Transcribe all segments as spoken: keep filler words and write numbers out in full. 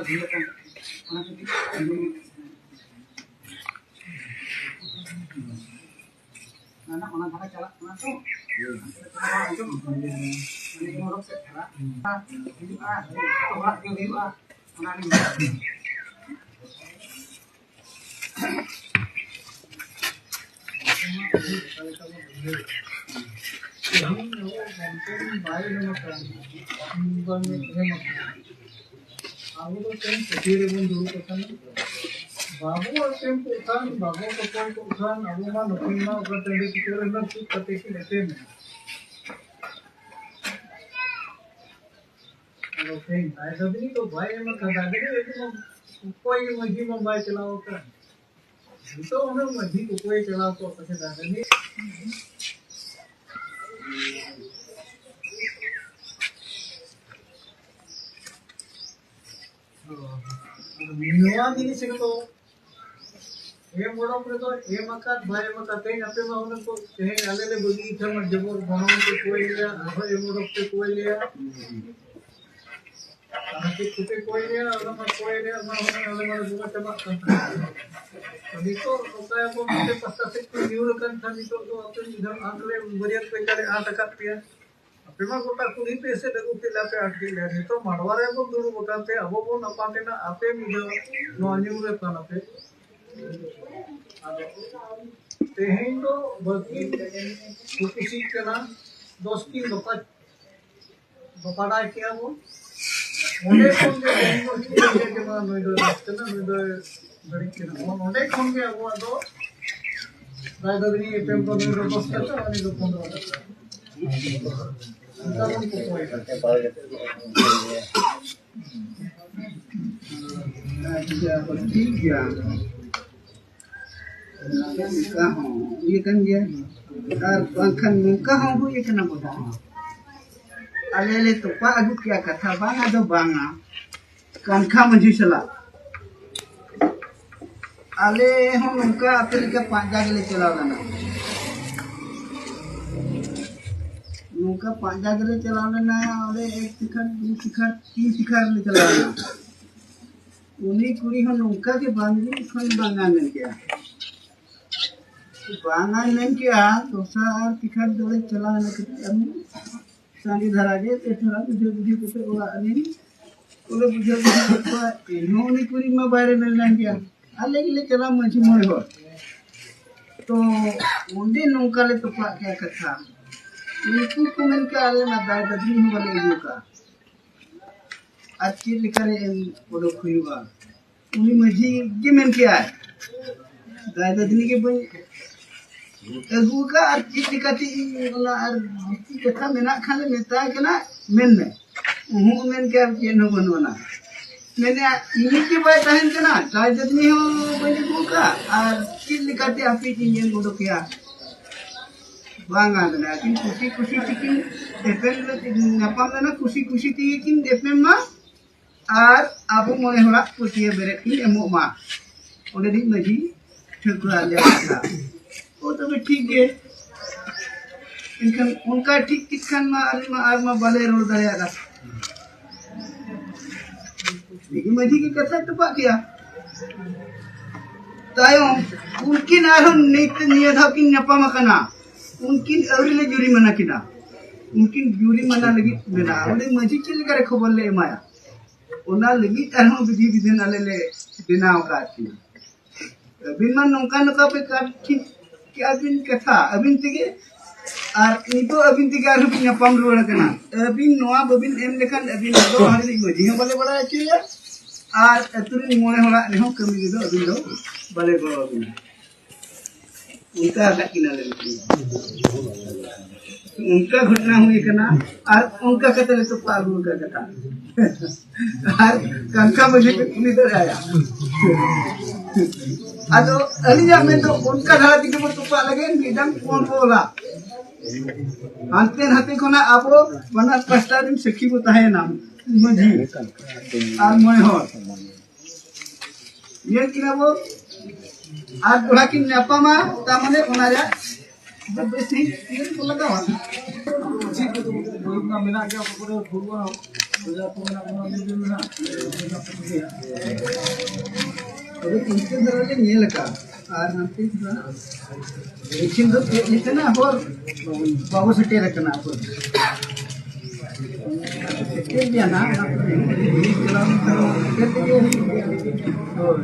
ᱚᱱᱟ ᱠᱷᱟᱹᱛᱤᱨ ᱚᱱᱟ ᱫᱷᱟᱨᱟ ᱪᱟᱞᱟᱜ ᱠᱟᱱᱟ ᱛᱚ᱾ ᱚᱱᱟ ᱟᱸᱡᱚᱢᱚᱜ ᱠᱟᱱᱟ᱾ ᱢᱟᱱᱮ ᱢᱚᱨᱚᱠ ᱥᱮᱫ ᱫᱷᱟᱨᱟ ᱦᱩᱭᱩᱜᱼᱟ, ᱚᱲᱟᱜ ᱜᱮ ᱦᱩᱭᱩᱜᱼᱟ, ᱚᱱᱟ ᱞᱤᱧ ᱢᱮᱱᱟ᱾ ᱛᱮᱦᱮᱧ ᱟᱵᱚ ᱜᱚᱢᱠᱮ ᱵᱚᱱ ᱵᱟᱭ ᱮᱢ ᱟᱠᱟᱱ, ᱵᱟᱝ ᱮᱢ ᱟᱠᱟᱱ᱾ ᱟᱵᱚ ᱫᱚ ᱛᱮᱦᱮᱧ ᱯᱟᱹᱴᱭᱟᱹ ᱨᱮᱵᱚᱱ ᱫᱩᱲᱩᱵ ᱟᱠᱟᱱᱟ᱾ ᱵᱟᱵᱚ ᱮᱯᱮᱢ ᱠᱚᱜ ᱠᱷᱟᱱ, ᱵᱟᱵᱚ ᱠᱚᱠᱚᱭ ᱠᱚᱜ ᱠᱷᱟᱱ, ᱟᱵᱚ ᱢᱟ ᱱᱩᱠᱤᱱ ᱢᱟ ᱚᱠᱟ ᱴᱟᱺᱰᱤ ᱵᱩᱴᱟᱹ ᱨᱮ ᱦᱩᱱᱟᱹᱝ ᱪᱮᱫ ᱠᱟᱛᱮ ᱠᱤᱱ ᱮᱯᱮᱢᱮᱱᱟ? ᱟᱫᱚ ᱛᱮᱦᱮᱧ ᱫᱟᱭ ᱫᱟᱹᱵᱤ ᱫᱚ ᱵᱟᱭ ᱮᱢ ᱟᱠᱟᱫᱟ᱾ ᱟᱫᱚ ᱚᱠᱚᱭ ᱜᱮ ᱢᱟᱹᱡᱷᱤ ᱢᱟ ᱵᱟᱭ ᱪᱟᱞᱟᱣ ᱟᱠᱟᱱ᱾ ᱱᱤᱛᱚᱜ ᱦᱩᱱᱟᱹᱝ ᱢᱟᱹᱡᱷᱤ ᱠᱚᱠᱚᱭ ᱪᱟᱞᱟᱣ ᱠᱚᱜ ᱯᱟᱥᱮ ᱫᱟᱜ ᱨᱤᱱᱤᱡ᱾ ᱱᱚᱣᱟ ᱡᱤᱱᱤᱥ ᱨᱮᱫᱚ ᱮᱢ ᱚᱰᱚᱠ ᱨᱮᱫᱚ ᱮᱢ ᱟᱠᱟᱫ ᱵᱟᱭ ᱮᱢ ᱟᱠᱟᱫ, ᱛᱮᱦᱮᱧ ᱟᱯᱮ ᱢᱟ ᱦᱩᱱᱟᱹᱝ ᱠᱚ, ᱛᱮᱦᱮᱧ ᱟᱞᱮ ᱞᱮ ᱵᱟᱹᱜᱤ ᱠᱷᱟᱱ ᱢᱟ ᱡᱮᱢᱚᱱ ᱜᱚᱱᱚᱝ ᱯᱮ ᱠᱚᱭ ᱞᱮᱭᱟ, ᱟᱨᱦᱚᱸ ᱮᱢ ᱚᱰᱚᱠ ᱯᱮ ᱠᱚᱭ ᱞᱮᱭᱟ᱾ ᱟᱨ ᱪᱮᱫ ᱠᱚᱯᱮ ᱠᱚᱭ ᱞᱮᱭᱟ, ᱚᱱᱟ ᱢᱟ ᱠᱚᱭ ᱞᱮᱭᱟ, ᱚᱱᱟ ᱦᱚᱸ ᱟᱞᱮ ᱢᱟ ᱵᱚᱸᱜᱟ ᱪᱟᱵᱟᱜ ᱠᱟᱱ ᱛᱟᱞᱮᱭᱟ᱾ ᱱᱤᱛᱚᱜ ᱱᱚᱝᱠᱟ ᱟᱵᱚ ᱢᱤᱫᱴᱮᱱ ᱯᱟᱥᱴᱟ ᱥᱮᱫ ᱠᱚ ᱧᱩᱨ ᱟᱠᱟᱱ ᱠᱷᱟᱱ ᱱᱤᱛᱚᱜ ᱫᱚ ᱟᱯᱮ ᱢᱤᱫ ᱫᱷᱟᱣ ᱟᱸᱴ ᱞᱮ, ᱵᱟᱹᱨᱭᱟᱹᱛ ᱞᱮᱠᱟᱞᱮ ᱟᱸᱴ ᱟᱠᱟᱫ ᱯᱮᱭᱟ᱾ ᱟᱯᱮ ᱢᱟ ᱜᱚᱴᱟ ᱠᱩᱞᱦᱤ ᱯᱮ ᱮᱥᱮᱫ ᱟᱹᱜᱩ ᱠᱮᱫ ᱞᱮᱭᱟ, ᱟᱯᱮ ᱟᱸᱴ ᱠᱮᱫ ᱞᱮᱭᱟ᱾ ᱱᱤᱛᱚᱜ ᱢᱟᱰᱣᱟ ᱨᱮ ᱵᱚᱱ ᱫᱩᱲᱩᱵ ᱟᱠᱟᱱ ᱛᱮ ᱟᱵᱚ ᱵᱚᱱ ᱟᱯᱟᱱ ᱮᱱᱟ, ᱟᱯᱮ ᱢᱤᱫ ᱫᱷᱟᱣ ᱱᱚᱣᱟ ᱧᱩᱨ ᱟᱠᱟᱱ ᱟᱯᱮ᱾ ᱟᱫᱚ ᱛᱮᱦᱮᱧ ᱫᱚ ᱵᱟᱹᱠᱤ ᱠᱚ ᱠᱩᱥᱤᱜ ᱠᱟᱱᱟ, ᱫᱚᱥ ᱴᱤ ᱵᱟᱯᱟ-, ᱵᱟᱯᱟᱰᱟᱭ ᱠᱮᱜᱼᱟ ᱵᱚᱱ᱾ ᱚᱸᱰᱮ ᱠᱷᱚᱱ ᱜᱮ ᱛᱮᱦᱮᱧ ᱵᱚᱱ ᱴᱷᱤᱠᱟᱹ ᱠᱮᱫᱟ ᱡᱮ ᱵᱟᱝ, ᱱᱩᱭ ᱫᱚᱭ ᱵᱮᱥ ᱠᱟᱱᱟ, ᱱᱩᱭ ᱫᱚᱭ ᱵᱟᱹᱲᱤᱡ ᱠᱟᱱᱟ᱾ ᱚᱱ-, ᱚᱸᱰᱮ ᱠᱷᱚᱱ ᱜᱮ ᱟᱵᱚᱣᱟᱜ ᱫᱚ ᱨᱟᱭ ᱫᱚ ᱨᱤᱱᱤᱡ ᱮᱯᱮᱢ ᱫᱚ ᱱᱩᱭ ᱫᱚ ᱫᱚᱥ ᱴᱟᱠᱟ, ᱩᱱᱤ ᱫᱚ ᱯᱚᱱᱨᱚ ᱴᱟᱠᱟ᱾ ᱚᱱᱠᱟ ᱵᱚᱱ ᱠᱚᱠᱚᱭᱮᱫᱟ᱾ ᱟᱪᱪᱷᱟ, ᱴᱷᱤᱠ ᱜᱮᱭᱟ᱾ ᱱᱚᱝᱠᱟ ᱦᱚᱸ ᱦᱩᱭ ᱟᱠᱟᱱ ᱜᱮᱭᱟ᱾ ᱟᱨ ᱵᱟᱝᱠᱷᱟᱱ ᱱᱚᱝᱠᱟ ᱦᱚᱸ ᱦᱩᱭ ᱟᱠᱟᱱᱟ ᱵᱚᱞᱮ᱾ ᱟᱞᱮ ᱞᱮ ᱛᱚᱯᱟ ᱟᱹᱜᱩ ᱠᱮᱜᱼᱟ ᱠᱟᱛᱷᱟ, ᱵᱟᱝ ᱟᱫᱚ ᱵᱟᱝᱟ᱾ ᱠᱟᱱᱠᱷᱟ ᱢᱟᱹᱡᱷᱤ ᱥᱟᱞᱟᱜ ᱟᱞᱮ ᱦᱚᱸ ᱱᱚᱝᱠᱟ ᱟᱯᱮ ᱞᱮᱠᱟ ᱯᱟᱸᱡᱟ ᱜᱮᱞᱮ ᱪᱟᱞᱟᱣ ᱞᱮᱱᱟ᱾ ᱱᱚᱝᱠᱟ ᱯᱟᱸᱡᱟ ᱜᱮᱞᱮ ᱪᱟᱞᱟᱣ ᱞᱮᱱᱟ, ᱚᱸᱰᱮ ᱮᱠ ᱥᱤᱠᱷᱟᱨ, ᱫᱩ ᱥᱤᱠᱷᱟᱨ, ᱛᱤᱱ ᱥᱤᱠᱷᱟᱨ ᱞᱮ ᱪᱟᱞᱟᱣ ᱞᱮᱱᱟ᱾ ᱩᱱᱤ ᱠᱩᱲᱤ ᱦᱚᱸ ᱱᱚᱝᱠᱟ ᱜᱮ ᱵᱟᱝ ᱜᱮ ᱠᱷᱚᱱ ᱵᱟᱝᱟ ᱢᱮᱱ ᱠᱮᱜᱼᱟ᱾ ᱵᱟᱝᱟ ᱢᱮᱱ ᱠᱮᱜᱼᱟ, ᱫᱚᱥᱟᱨ ᱛᱤᱠᱷᱟᱨ ᱫᱚᱞᱮ ᱪᱟᱞᱟᱣ ᱮᱱᱟ ᱠᱟᱹᱴᱤᱡ ᱟᱨ ᱥᱟᱸᱜᱮ ᱫᱷᱟᱨᱟ ᱜᱮ, ᱯᱮ ᱫᱷᱟᱨᱟ ᱵᱩᱡᱷᱟᱹᱣ ᱵᱩᱡᱷᱟᱹᱣ ᱠᱟᱛᱮ ᱚᱲᱟᱜ ᱨᱮᱱ ᱠᱚᱞᱮ ᱵᱩᱡᱷᱟᱹᱣ ᱵᱩᱡᱷᱟᱹᱣ ᱠᱮᱫ ᱠᱚᱣᱟ᱾ ᱮᱱᱦᱚᱸ ᱩᱱᱤ ᱠᱩᱲᱤ ᱢᱟ ᱵᱟᱭ ᱨᱮᱵᱮᱱ ᱞᱮᱱ ᱜᱮᱭᱟ᱾ ᱟᱞᱮ ᱜᱮᱞᱮ ᱪᱟᱞᱟᱣ ᱢᱟᱹᱡᱷᱤ ᱢᱚᱬᱮ ᱦᱚᱲ᱾ ᱛᱚ ᱚᱸᱰᱮ ᱱᱚᱝᱠᱟ ᱞᱮ ᱛᱚᱯᱟᱜ ᱠᱮᱜᱼᱟ ᱠᱟᱛᱷᱟ᱾ ᱩᱱᱠᱩ ᱠᱚ ᱢᱮᱱ ᱠᱮᱜᱼᱟ, ᱟᱞᱮ ᱢᱟ ᱫᱟᱭ ᱫᱟᱫᱽᱨᱤ ᱦᱚᱸ ᱵᱟᱞᱮ ᱟᱹᱜᱩ ᱠᱟᱜᱼᱟ᱾ ᱟᱨ ᱪᱮᱫ ᱞᱮᱠᱟᱨᱮ ᱮᱢ ᱚᱰᱚᱠ ᱦᱩᱭᱩᱜᱼᱟ? ᱩᱱᱤ ᱢᱟᱹᱡᱷᱤ ᱜᱮ ᱢᱮᱱ ᱠᱮᱜᱼᱟᱭ, ᱫᱟᱭ ᱫᱟᱫᱽᱨᱤ ᱜᱮ ᱵᱟᱹᱧ ᱟᱹᱜᱩ ᱟᱠᱟᱫ, ᱟᱨ ᱪᱮᱫ ᱞᱮᱠᱟᱛᱮ ᱤᱧ ᱚᱱᱟ, ᱟᱨ ᱡᱩᱫᱤ ᱠᱟᱛᱷᱟ ᱢᱮᱱᱟᱜ ᱠᱷᱟᱱ ᱞᱮ ᱢᱮᱛᱟᱭ ᱠᱟᱱᱟ, ᱢᱮᱱ ᱢᱮ᱾ ᱩᱦᱩᱸ ᱢᱮᱱ ᱠᱮᱜᱼᱟ, ᱪᱮᱫ ᱦᱚᱸ ᱵᱟᱹᱱᱩᱜ ᱟᱱᱟ᱾ ᱢᱮᱱᱮᱜᱼᱟ, ᱤᱧ ᱜᱮ ᱵᱟᱭ ᱛᱟᱦᱮᱱ ᱠᱟᱱᱟ, ᱫᱟᱭ ᱫᱟᱫᱽᱨᱤ ᱦᱚᱸ ᱵᱟᱹᱧ ᱟᱹᱜᱩ ᱟᱠᱟᱫ, ᱟᱨ ᱪᱮᱫ ᱞᱮᱠᱟᱛᱮ ᱟᱯᱮ ᱤᱧ ᱮᱢ ᱚᱰᱚᱠᱮᱭᱟ? ᱵᱟᱝᱟ, ᱢᱮᱱᱟ ᱠᱤᱱ ᱠᱩᱥᱤ ᱠᱩᱥᱤ ᱛᱮᱠᱤᱱ ᱮᱯᱮᱢ ᱧᱟᱯᱟᱢ ᱞᱮᱱᱟ, ᱠᱩᱥᱤ ᱠᱩᱥᱤ ᱛᱮᱜᱮ ᱠᱤᱱ ᱮᱯᱮᱢ ᱢᱟ, ᱟᱨ ᱟᱵᱚ ᱢᱚᱬᱮ ᱦᱚᱲᱟᱜ ᱯᱟᱹᱛᱭᱟᱹᱣ ᱵᱮᱨᱮᱫ ᱠᱤᱱ ᱮᱢᱚᱜ ᱢᱟ᱾ ᱚᱸᱰᱮᱱᱤᱡ ᱢᱟᱹᱡᱷᱤ ᱴᱷᱟᱹᱠᱩᱨ ᱟᱞᱮ ᱠᱟᱛᱷᱟ᱾ ᱚ, ᱛᱚᱵᱮ ᱴᱷᱤᱠ ᱜᱮ᱾ ᱮᱱᱠᱷᱟᱱ ᱚᱱᱠᱟ ᱴᱷᱤᱠ ᱠᱮᱫ ᱠᱷᱟᱱ ᱢᱟ ᱟᱞᱮ ᱢᱟ ᱟᱨ ᱢᱟ ᱵᱟᱞᱮ ᱨᱚᱲ ᱫᱟᱲᱮᱭᱟᱜᱼᱟ᱾ ᱢᱟᱹᱡᱷᱤ ᱜᱮ ᱠᱟᱛᱷᱟ ᱛᱚᱯᱟᱜ ᱠᱮᱭᱟ᱾ ᱛᱟᱭᱚᱢ ᱩᱱᱠᱤᱱ ᱟᱨᱦᱚᱸ ᱱᱤᱛ ᱱᱤᱭᱟᱹ ᱫᱷᱟᱣ ᱠᱤᱱ ᱧᱟᱯᱟᱢ ᱟᱠᱟᱱᱟ᱾ ᱩᱱᱠᱤᱱ ᱟᱹᱣᱨᱤ ᱞᱮ ᱡᱩᱨᱤᱢᱟᱱᱟ ᱠᱤᱱᱟ᱾ ᱩᱱᱠᱤᱱ ᱡᱩᱨᱤᱢᱟᱱᱟ ᱞᱟᱹᱜᱤᱫ ᱢᱮᱱᱟᱜᱼᱟ᱾ ᱚᱸᱰᱮ ᱢᱟᱹᱡᱷᱤ ᱪᱮᱫ ᱞᱮᱠᱟᱨᱮ ᱠᱷᱚᱵᱚᱨ ᱞᱮ ᱮᱢᱟᱭᱟ? ᱚᱱᱟ ᱞᱟᱹᱜᱤᱫ ᱟᱨᱦᱚᱸ ᱵᱤᱫᱷᱤ ᱵᱤᱫᱷᱟᱱ ᱟᱞᱮ ᱞᱮ ᱵᱮᱱᱟᱣ ᱟᱠᱟᱫ ᱠᱤᱱᱟ᱾ ᱟᱹᱵᱤᱱ ᱢᱟ ᱱᱚᱝᱠᱟ ᱱᱚᱝᱠᱟ ᱯᱮ ᱠᱟᱴ ᱴᱷᱤᱠ ᱠᱮᱜᱼᱟ ᱵᱤᱱ ᱠᱟᱛᱷᱟ ᱟᱹᱵᱤᱱ ᱛᱮᱜᱮ, ᱟᱨ ᱱᱤᱛᱚᱜ ᱟᱹᱵᱤᱱ ᱛᱮᱜᱮ ᱟᱨᱦᱚᱸ ᱵᱤᱱ ᱧᱟᱯᱟᱢ ᱨᱩᱣᱟᱹᱲ ᱠᱟᱱᱟ᱾ ᱟᱹᱵᱤᱱ ᱱᱚᱣᱟ ᱵᱟᱹᱵᱤᱱ ᱮᱢ ᱞᱮᱠᱷᱟᱱ ᱟᱹᱵᱤᱱ ᱫᱚ ᱦᱟᱸᱰᱮ ᱢᱟᱹᱡᱷᱤ ᱦᱚᱸ ᱵᱟᱞᱮ ᱵᱟᱲᱟᱭ ᱦᱚᱪᱚᱭᱟ, ᱟᱨ ᱟᱹᱛᱩ ᱨᱮᱱ ᱢᱚᱬᱮ ᱦᱚᱲᱟᱜ ᱨᱮᱦᱚᱸ ᱠᱟᱹᱢᱤ ᱨᱮᱫᱚ ᱟᱹᱵᱤᱱ ᱫᱚ ᱵᱟᱞᱮ ᱜᱚᱲᱚ ᱟᱹᱵᱤᱱᱟ᱾ ᱚᱱᱠᱟ ᱟᱠᱟᱫ ᱠᱤᱱᱟ ᱞᱮ ᱱᱩᱠᱤᱱ᱾ ᱚᱱᱠᱟ ᱜᱷᱚᱴᱚᱱᱟ ᱦᱩᱭ ᱠᱟᱱᱟ, ᱟᱨ ᱚᱱᱠᱟ ᱠᱟᱛᱮ ᱞᱮ ᱛᱚᱯᱟ ᱟᱹᱜᱩ ᱟᱠᱟᱫ ᱠᱟᱛᱷᱟ᱾ ᱟᱨ ᱠᱟᱱᱠᱷᱟ ᱢᱟᱹᱡᱷᱤ ᱯᱮ ᱠᱩᱞᱤ ᱫᱟᱲᱮᱭᱟᱭᱟ᱾ ᱟᱫᱚ ᱟᱹᱞᱤᱧᱟᱜ ᱢᱮᱱ ᱫᱚ ᱚᱱᱠᱟ ᱫᱷᱟᱨᱟ ᱛᱮᱜᱮ ᱵᱚ ᱛᱚᱯᱟᱜ ᱞᱟᱹᱜᱤᱫ ᱢᱤᱫᱴᱟᱝ ᱯᱚᱱ ᱵᱚ ᱚᱞᱟ᱾ ᱦᱟᱱᱛᱮ ᱱᱟᱛᱮ ᱠᱷᱚᱱᱟᱜ ᱟᱵᱚ ᱵᱟᱱᱟᱨ ᱯᱟᱥᱴᱟ ᱨᱮᱱ ᱥᱟᱹᱠᱷᱤ ᱵᱚ ᱛᱟᱦᱮᱸᱭᱮᱱᱟ, ᱢᱟᱹᱡᱷᱤ ᱟᱨ ᱢᱚᱬᱮ ᱦᱚᱲ᱾ ᱤᱭᱟᱹ ᱠᱤᱱᱟ ᱵᱚ, ᱟᱨ ᱫᱚᱦᱲᱟ ᱠᱤᱱ ᱧᱟᱯᱟᱢᱟ, ᱛᱟᱨ ᱢᱟᱱᱮ ᱚᱱᱟ ᱨᱮᱭᱟᱜ ᱵᱮᱥ ᱴᱷᱤᱠ ᱤᱭᱟᱹ ᱠᱚ ᱞᱟᱜᱟᱣᱟ᱾ ᱢᱮᱱᱟᱜ ᱜᱮᱭᱟ, ᱚᱠᱟ ᱠᱚᱨᱮ ᱵᱷᱩᱞᱩᱜᱼᱟ᱾ ᱚᱡᱟ ᱠᱚ ᱢᱮᱱᱟᱜ ᱵᱚᱱᱟ, ᱩᱱᱤ ᱫᱚ ᱢᱮᱱᱟᱜ, ᱚᱡᱟ ᱠᱚ ᱜᱮ᱾ ᱛᱚᱵᱮ ᱤᱱᱠᱟᱹ ᱫᱷᱟᱨᱟ ᱞᱮ ᱧᱮᱞ ᱟᱠᱟᱫᱼᱟ᱾ ᱟᱨ ᱦᱟᱱᱛᱮ ᱫᱚ ᱦᱟᱸᱜ ᱞᱮᱠᱤᱱ ᱫᱚ ᱪᱮᱫ ᱞᱮᱠᱟᱱᱟᱜ ᱦᱚᱨ ᱵᱟᱵᱚ ᱥᱮᱴᱮᱨ ᱟᱠᱟᱱᱟ ᱟᱵᱚ ᱫᱚ᱾ ᱥᱮᱴᱮᱨ ᱜᱮᱭᱟ ᱱᱟᱦᱟᱜ, ᱚᱱᱟ ᱠᱚᱫᱚ ᱪᱟᱞᱟᱣ ᱞᱮᱱᱠᱷᱟᱱ ᱥᱮᱴᱮᱨ ᱛᱮᱜᱮ ᱦᱩᱭᱩᱜ ᱜᱮᱭᱟ᱾ ᱦᱳᱭ᱾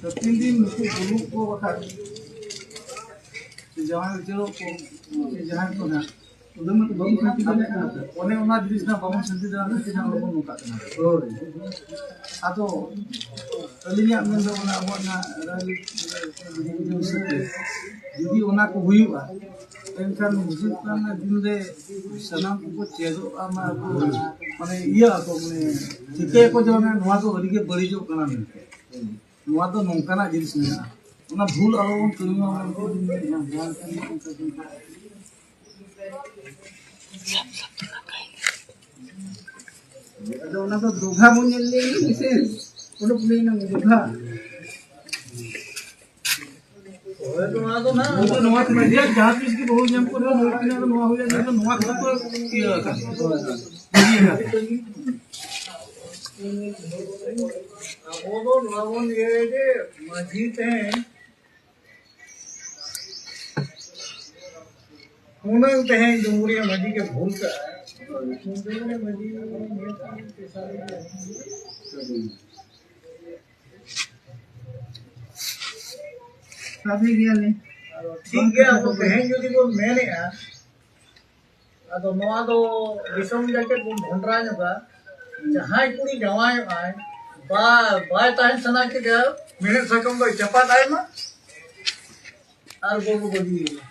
ᱛᱚ ᱛᱤᱱ ᱫᱤᱱ ᱱᱩᱠᱩ ᱵᱩᱞᱩᱜ ᱠᱚ ᱵᱟᱠᱷᱟᱡ ᱥᱮ ᱡᱟᱶᱟᱭ ᱩᱪᱟᱹᱲᱚᱜ ᱠᱚ, ᱥᱮ ᱡᱟᱦᱟᱸᱭ ᱠᱚ ᱱᱟᱦᱟᱜ, ᱚᱱᱟ ᱢᱟᱛᱚ ᱵᱟᱵᱚ ᱥᱟᱱᱛᱤ ᱫᱟᱲᱮᱭᱟᱜ ᱠᱟᱱᱟ ᱛᱚ᱾ ᱚᱱᱮ ᱚᱱᱟ ᱡᱤᱱᱤᱥ ᱱᱟᱜ ᱵᱟᱵᱚᱱ ᱥᱟᱱᱛᱤ ᱫᱟᱲᱮᱭᱟᱜ ᱠᱟᱱᱟ, ᱪᱮᱫᱟᱜ ᱵᱟᱵᱚᱱ ᱱᱚᱝᱠᱟᱜ ᱠᱟᱱᱟ? ᱦᱳᱭ᱾ ᱟᱫᱚ ᱟᱹᱞᱤᱧᱟᱜ ᱢᱮᱱ ᱫᱚ ᱚᱱᱟ ᱟᱵᱚᱣᱟᱜ ᱚᱱᱟ ᱨᱟᱡᱽᱱᱤᱛᱤ ᱦᱤᱥᱟᱹᱵ ᱛᱮ ᱡᱩᱫᱤ ᱚᱱᱟ ᱠᱚ ᱦᱩᱭᱩᱜᱼᱟ, ᱮᱱᱠᱷᱟᱱ ᱦᱤᱡᱩᱜ ᱠᱟᱱ ᱫᱤᱱ ᱨᱮ ᱥᱟᱱᱟᱢ ᱠᱚᱠᱚ ᱪᱮᱫᱚᱜᱼᱟ, ᱢᱟ ᱟᱠᱚ, ᱢᱟᱱᱮ ᱤᱭᱟᱹ ᱟᱠᱚ, ᱢᱟᱱᱮ ᱴᱷᱤᱠᱟᱹᱭᱟᱠᱚ ᱡᱮ ᱢᱟᱱᱮ ᱱᱚᱣᱟ ᱫᱚ ᱟᱹᱰᱤ ᱜᱮ ᱵᱟᱹᱲᱤᱡᱚᱜ ᱠᱟᱱᱟ ᱢᱮᱱᱛᱮ᱾ ᱱᱚᱣᱟ ᱫᱚ ᱱᱚᱝᱠᱟᱱᱟᱜ ᱡᱤᱱᱤᱥ ᱢᱮᱱᱟᱜᱼᱟ, ᱚᱱᱟ ᱵᱷᱩᱞ ᱟᱞᱚ ᱵᱚᱱ ᱠᱟᱹᱢᱤ ᱢᱟ ᱢᱮᱱᱛᱮ ᱤᱧ ᱢᱮᱱᱮᱫᱼᱟ᱾ ᱡᱟᱦᱟᱸ ᱞᱮᱠᱟ ᱢᱮᱱᱟᱜᱼᱟ ᱚᱱᱠᱟ ᱜᱮ᱾ ᱟᱫᱚ ᱚᱱᱟ ᱫᱚ ᱫᱚᱜᱷᱟ ᱵᱚᱱ ᱧᱮᱞ ᱞᱮᱭᱟ, ᱢᱤᱥᱮ ᱩᱰᱩᱠ ᱞᱟᱹᱭ ᱱᱟ ᱫᱚᱜᱷᱟ᱾ ᱦᱳᱭ, ᱱᱚᱣᱟ ᱫᱚ ᱱᱟᱦᱟᱜ ᱱᱚᱣᱟ ᱫᱚ ᱱᱚᱣᱟ ᱠᱟᱱᱟ, ᱡᱟᱦᱟᱸ ᱛᱤᱥ ᱜᱮ ᱵᱟᱹᱦᱩ ᱧᱟᱢ ᱠᱚ ᱨᱮᱦᱚᱸ, ᱱᱚᱣᱟ ᱠᱚ ᱱᱚᱣᱟ ᱦᱩᱭ ᱞᱮᱱᱠᱷᱟᱱ ᱱᱚᱣᱟ ᱠᱷᱟᱹᱛᱤᱨ ᱠᱚ ᱤᱭᱟᱹ ᱟᱠᱟᱱᱟ᱾ ᱟᱵᱚ ᱫᱚ ᱱᱚᱣᱟ ᱵᱚᱱ ᱤᱭᱟᱹᱭᱟ ᱡᱮ ᱢᱟᱹᱡᱷᱤ ᱛᱮᱦᱮᱧ ᱦᱩᱱᱟᱹᱝ ᱛᱮᱦᱮᱧ ᱰᱩᱢᱩᱨᱤᱭᱟᱹ ᱢᱟᱹᱡᱷᱤ ᱜᱮ ᱵᱷᱩᱞ ᱠᱟᱜᱼᱟ᱾ ᱰᱩᱢᱩᱨᱤᱭᱟᱹ ᱢᱟᱹᱡᱷᱤ ᱥᱟᱹᱨᱤ ᱜᱮᱭᱟᱞᱮ᱾ ᱴᱷᱤᱠ ᱜᱮᱭᱟ, ᱟᱵᱚ ᱛᱮᱦᱮᱧ ᱡᱩᱫᱤ ᱵᱚᱱ ᱢᱮᱱᱮᱜᱼᱟ, ᱟᱫᱚ ᱱᱚᱣᱟ ᱫᱚ ᱫᱤᱥᱚᱢ ᱡᱟᱠᱮᱛ ᱵᱚᱱ ᱵᱷᱚᱸᱰᱨᱟ ᱧᱚᱜᱟ᱾ ᱡᱟᱦᱟᱸᱭ ᱠᱩᱲᱤ ᱡᱟᱶᱟᱭᱚᱜᱼᱟᱭ, ᱵᱟ-, ᱵᱟᱭ ᱛᱟᱦᱮᱱ ᱥᱟᱱᱟ ᱠᱮᱫᱮᱭᱟ, ᱢᱮᱲᱦᱮᱫ ᱥᱟᱠᱟᱢ ᱫᱚᱭ ᱪᱟᱯᱟᱫ ᱟᱭ ᱢᱟ ᱟᱨ ᱵᱟᱹᱦᱩ ᱵᱟᱹᱜᱤᱭᱮᱭᱟ᱾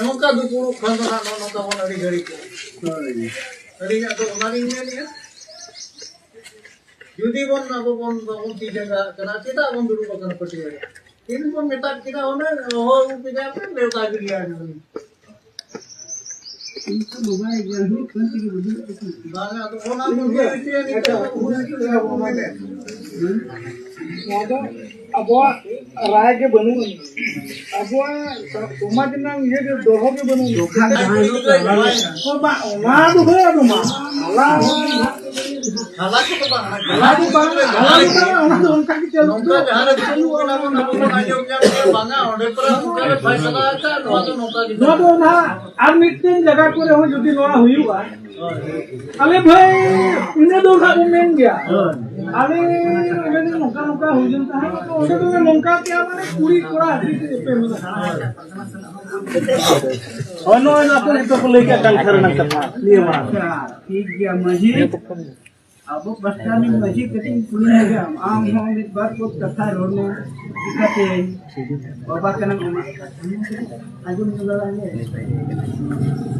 ᱱᱚᱝᱠᱟ ᱫᱩᱯᱩᱲᱩᱵ ᱠᱷᱟᱱ ᱫᱚ ᱱᱟᱜ ᱱᱚᱜᱼᱚ ᱱᱚᱝᱠᱟ ᱵᱚᱱ ᱟᱹᱰᱤ ᱜᱷᱟᱹᱲᱤᱡ ᱠᱚᱜᱼᱟ᱾ ᱦᱳᱭ᱾ ᱟᱹᱞᱤᱧᱟᱜ ᱫᱚ ᱚᱱᱟᱞᱤᱧ ᱢᱮᱱᱮᱫᱼᱟ, ᱡᱩᱫᱤ ᱵᱚᱱ ᱟᱵᱚ ᱵᱚᱱ ᱵᱟᱵᱚᱱ ᱛᱤ ᱡᱟᱸᱜᱟ ᱠᱟᱱᱟ, ᱪᱮᱫᱟᱜ ᱵᱚᱱ ᱫᱩᱲᱩᱵ ᱟᱠᱟᱱᱟ ᱯᱟᱹᱴᱭᱟᱹ ᱨᱮ? ᱛᱤᱱ ᱵᱚᱱ ᱢᱮᱛᱟᱫ ᱠᱤᱱᱟ, ᱚᱱᱮ ᱦᱚᱦᱚ ᱟᱹᱜᱩ ᱠᱮᱫᱟ ᱯᱮ, ᱱᱮᱣᱛᱟ ᱜᱤᱰᱤᱭᱟ ᱠᱟᱱᱟ᱾ ᱵᱟᱝ, ᱟᱫᱚ ᱚᱱᱟ ᱵᱚᱱ ᱦᱩᱭ ᱦᱚᱪᱚᱭᱟ, ᱱᱤᱛᱚᱜ ᱦᱩᱭ ᱦᱚᱪᱚᱭᱟ ᱵᱚᱱ ᱢᱮᱱᱮᱫ᱾ ᱱᱚᱣᱟ ᱫᱚ ᱟᱵᱚᱣᱟᱜ ᱨᱟᱭ ᱜᱮ ᱵᱟᱹᱱᱩᱜ ᱟᱹᱱᱤᱡ᱾ ᱟᱵᱚᱣᱟᱜ ᱥᱚᱢᱟᱡᱽ ᱨᱮᱱᱟᱜ ᱤᱭᱟᱹ ᱜᱮ ᱫᱚᱦᱚ ᱜᱮ ᱵᱟᱹᱱᱩᱜ ᱟᱹᱱᱤᱡ᱾ ᱚ, ᱵᱟᱝ, ᱚᱱᱟ ᱫᱚ ᱦᱳᱭ, ᱟᱫᱚ ᱢᱟ, ᱟᱞᱟᱝ ᱦᱟᱞᱟ ᱠᱚᱫᱚ ᱵᱟᱝ, ᱦᱟᱞᱟ ᱫᱚ ᱵᱟᱝ, ᱦᱟᱞᱟ ᱫᱚ ᱵᱟᱝ, ᱚᱱᱟ ᱫᱚ ᱚᱱᱠᱟ ᱜᱮ ᱪᱟᱹᱞᱩ ᱱᱚᱝᱠᱟ ᱡᱟᱦᱟᱸ ᱨᱮ ᱫᱩᱲᱩᱵ ᱠᱟᱱᱟ ᱵᱚᱱ, ᱟᱵᱚ ᱵᱚᱱ ᱟᱸᱡᱚᱢ ᱧᱟᱢ ᱜᱮᱭᱟ, ᱵᱟᱝᱟ, ᱚᱸᱰᱮ ᱯᱟᱨᱟ ᱱᱚᱝᱠᱟ ᱞᱮ ᱯᱷᱟᱭᱥᱟᱞᱟ ᱟᱠᱟᱫ, ᱱᱚᱣᱟ ᱫᱚ ᱱᱚᱝᱠᱟ ᱜᱮ ᱱᱚᱣᱟ ᱫᱚ ᱱᱟᱦᱟᱜ ᱟᱨ ᱢᱤᱫᱴᱮᱱ ᱡᱟᱭᱜᱟ ᱠᱚᱨᱮ ᱦᱚᱸ ᱡᱩᱫᱤ ᱱᱚᱣᱟ ᱦᱩᱭᱩᱜᱼᱟ, ᱟᱞᱮ ᱵᱷᱟᱹᱭ, ᱤᱱᱟᱹ ᱫᱚ ᱱᱟᱦᱟᱜ ᱵᱚᱱ ᱢᱮᱱ ᱜᱮᱭᱟ᱾ ᱟᱞᱮ ᱚᱸᱰᱮ ᱫᱚ ᱱᱚᱝᱠᱟ ᱱᱚᱝᱠᱟ ᱦᱩᱭ ᱞᱮᱱ ᱛᱟᱦᱮᱸᱫ, ᱛᱚ ᱚᱸᱰᱮ ᱫᱚ ᱱᱚᱝᱠᱟ ᱠᱮᱭᱟ, ᱢᱟᱱᱮ ᱠᱩᱲᱤ ᱠᱚᱲᱟ ᱟᱹᱰᱤ ᱛᱮᱫ ᱯᱮ ᱢᱮᱱᱟᱜᱼᱟ᱾ ᱦᱳᱭ, ᱱᱚᱜᱼᱚᱭ ᱱᱚᱣᱟ ᱠᱚ ᱱᱤᱛᱚᱜ ᱠᱚ ᱞᱟᱹᱭ ᱠᱮᱫ ᱠᱟᱱᱛᱷᱟ ᱨᱮᱱᱟᱜ ᱠᱟᱛᱷᱟ, ᱱᱤᱭᱟᱹ ᱢᱟᱲᱟᱝ᱾ ᱟᱪᱪᱷᱟ, ᱴᱷᱤᱠ ᱜᱮᱭᱟ ᱢᱟᱹᱡᱷᱤ᱾ ᱟᱵᱚ ᱯᱟᱥᱴᱟ ᱨᱤᱱ ᱢᱟᱹᱡᱷᱤ ᱠᱟᱹᱴᱤᱡ ᱤᱧ ᱠᱩᱞᱤ ᱧᱚᱜᱟ, ᱟᱢ ᱦᱚᱸ ᱢᱤᱫ ᱵᱟᱨ ᱯᱚᱫ ᱠᱟᱛᱷᱟ ᱨᱚᱲ ᱢᱮ᱾ ᱪᱤᱠᱟᱹᱛᱮ ᱵᱟᱵᱟ ᱠᱟᱱᱟᱢ ᱚᱱᱟ ᱠᱟᱛᱷᱟ ᱟᱸᱡᱚᱢ ᱧᱚᱜ ᱫᱟᱲᱮᱭᱟᱜ ᱢᱮ᱾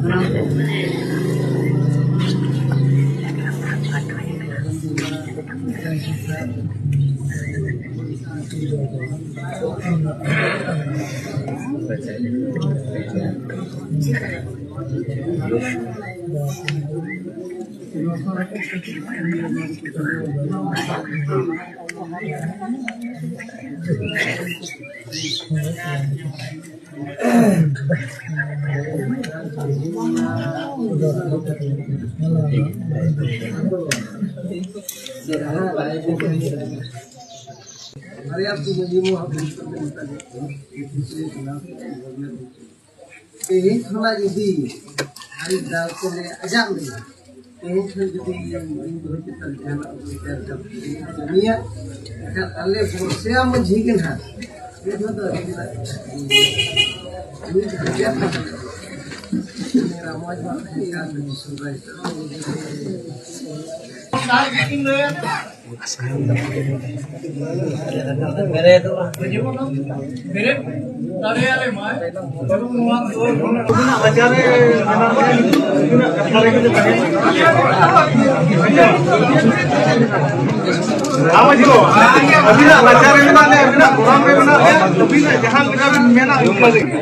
ᱥᱟᱱᱟᱢ ᱠᱚ᱾ ᱵᱟᱨᱭᱟ ᱠᱚ ᱢᱟᱹᱡᱷᱤ ᱢᱚᱦᱟ ᱛᱮᱦᱮᱧ ᱠᱷᱚᱱᱟᱜ ᱡᱩᱫᱤ ᱟᱹᱰᱤ ᱫᱟᱣ ᱠᱚ ᱞᱮ ᱟᱡᱟᱜ ᱞᱮᱭᱟ, ᱛᱮᱦᱮᱧ ᱠᱷᱚᱱ ᱡᱩᱫᱤ ᱤᱧ ᱫᱚᱦᱚ ᱪᱮᱛᱟᱱ ᱡᱟᱦᱟᱱᱟᱜ ᱵᱤᱪᱟᱨ ᱠᱟᱹᱢᱤᱭᱟ, ᱮᱱᱠᱷᱟᱱ ᱟᱞᱮ ᱵᱚᱨᱥᱮᱭᱟ ᱢᱟᱹᱡᱷᱤ ᱜᱮ ᱱᱟᱦᱟᱜ ᱢᱤᱫ ᱦᱚᱲ ᱫᱚ ᱟᱹᱰᱤ ᱪᱮᱫᱟᱜ ᱢᱤᱫ ᱦᱟᱡᱟᱨ ᱴᱟᱠᱟ ᱞᱮ ᱮᱢᱟ᱾ ᱢᱚᱡᱽ ᱵᱟᱝ ᱦᱩᱭᱩᱜ ᱠᱟᱱ ᱥᱚᱦᱨᱟᱭ᱾ ᱟᱹᱵᱤᱱᱟᱜ ᱨᱟᱪᱟ ᱨᱮ ᱢᱮᱱᱟᱜ ᱞᱮᱭᱟ, ᱟᱹᱵᱤᱱᱟᱜ ᱜᱚᱲᱟᱢ ᱨᱮ ᱢᱮᱱᱟᱜ ᱞᱮᱭᱟ, ᱟᱹᱵᱤᱱᱟᱜ ᱡᱟᱦᱟᱸ ᱞᱮᱠᱟ ᱵᱤᱱ ᱢᱮᱱᱟ, ᱤᱱᱠᱟᱹ ᱨᱮᱜᱮ᱾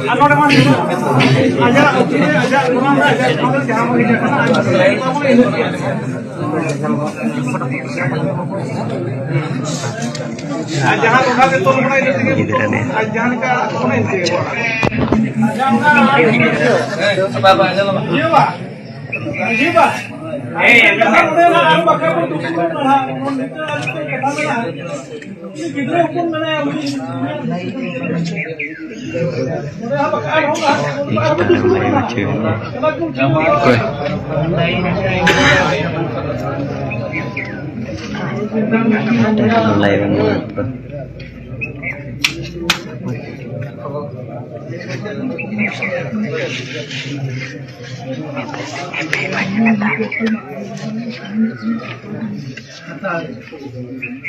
ᱟᱨ ᱱᱚᱰᱮ ᱢᱟ ᱟᱡᱟᱜ ᱟᱹᱛᱩ ᱨᱮ, ᱟᱡᱟᱜ ᱜᱚᱱᱚᱝ ᱨᱮ, ᱟᱡᱟᱜ ᱴᱷᱟᱶ ᱨᱮ ᱡᱟᱦᱟᱸ ᱵᱚᱱ ᱦᱤᱡᱩᱜ ᱠᱟᱱᱟ, ᱟᱡ ᱵᱚᱱ ᱮᱱᱮᱡ ᱜᱮᱭᱟ᱾ ᱟᱨ ᱡᱟᱦᱟᱸ ᱴᱚᱴᱷᱟ ᱨᱮ ᱛᱚᱞ ᱵᱚᱱᱟ ᱤᱱᱟᱹ ᱛᱮᱜᱮ ᱜᱤᱫᱽᱨᱟᱹ ᱨᱮ᱾ ᱟᱨ ᱡᱟᱦᱟᱸ ᱞᱮᱠᱟ ᱟᱲᱟᱜ ᱠᱚ ᱵᱚᱱᱟ ᱤᱱᱟᱹ ᱛᱮᱜᱮ ᱵᱚᱱᱟ᱾ ᱤᱭᱟᱹ ᱵᱟ, ᱢᱟᱹᱡᱷᱤ ᱵᱟ, ᱟᱨ ᱵᱟᱠᱷᱟᱱ ᱵᱚᱱ ᱫᱩᱯᱲᱩᱵ ᱠᱟᱱᱟ, ᱱᱚᱰᱮ ᱟᱨ ᱢᱤᱫᱴᱟᱝ ᱠᱟᱛᱷᱟ ᱢᱮᱱᱟᱜᱼᱟ᱾ ᱩᱱᱤ ᱜᱤᱫᱽᱨᱟᱹ ᱦᱚᱯᱚᱱ ᱢᱮᱱᱟᱭᱟ, ᱩᱱᱤ ᱱᱚᱰᱮ ᱦᱚᱸ ᱵᱟᱠᱷᱟᱱ ᱟᱨᱦᱚᱸ ᱟᱨ ᱵᱚᱱ ᱫᱩᱯᱲᱩᱵ ᱠᱟᱱᱟ᱾ ᱚᱠᱚᱭ? ᱞᱟᱭᱤᱵᱷ ᱮᱢ ᱩᱫᱩᱜ ᱠᱚᱣᱟ᱾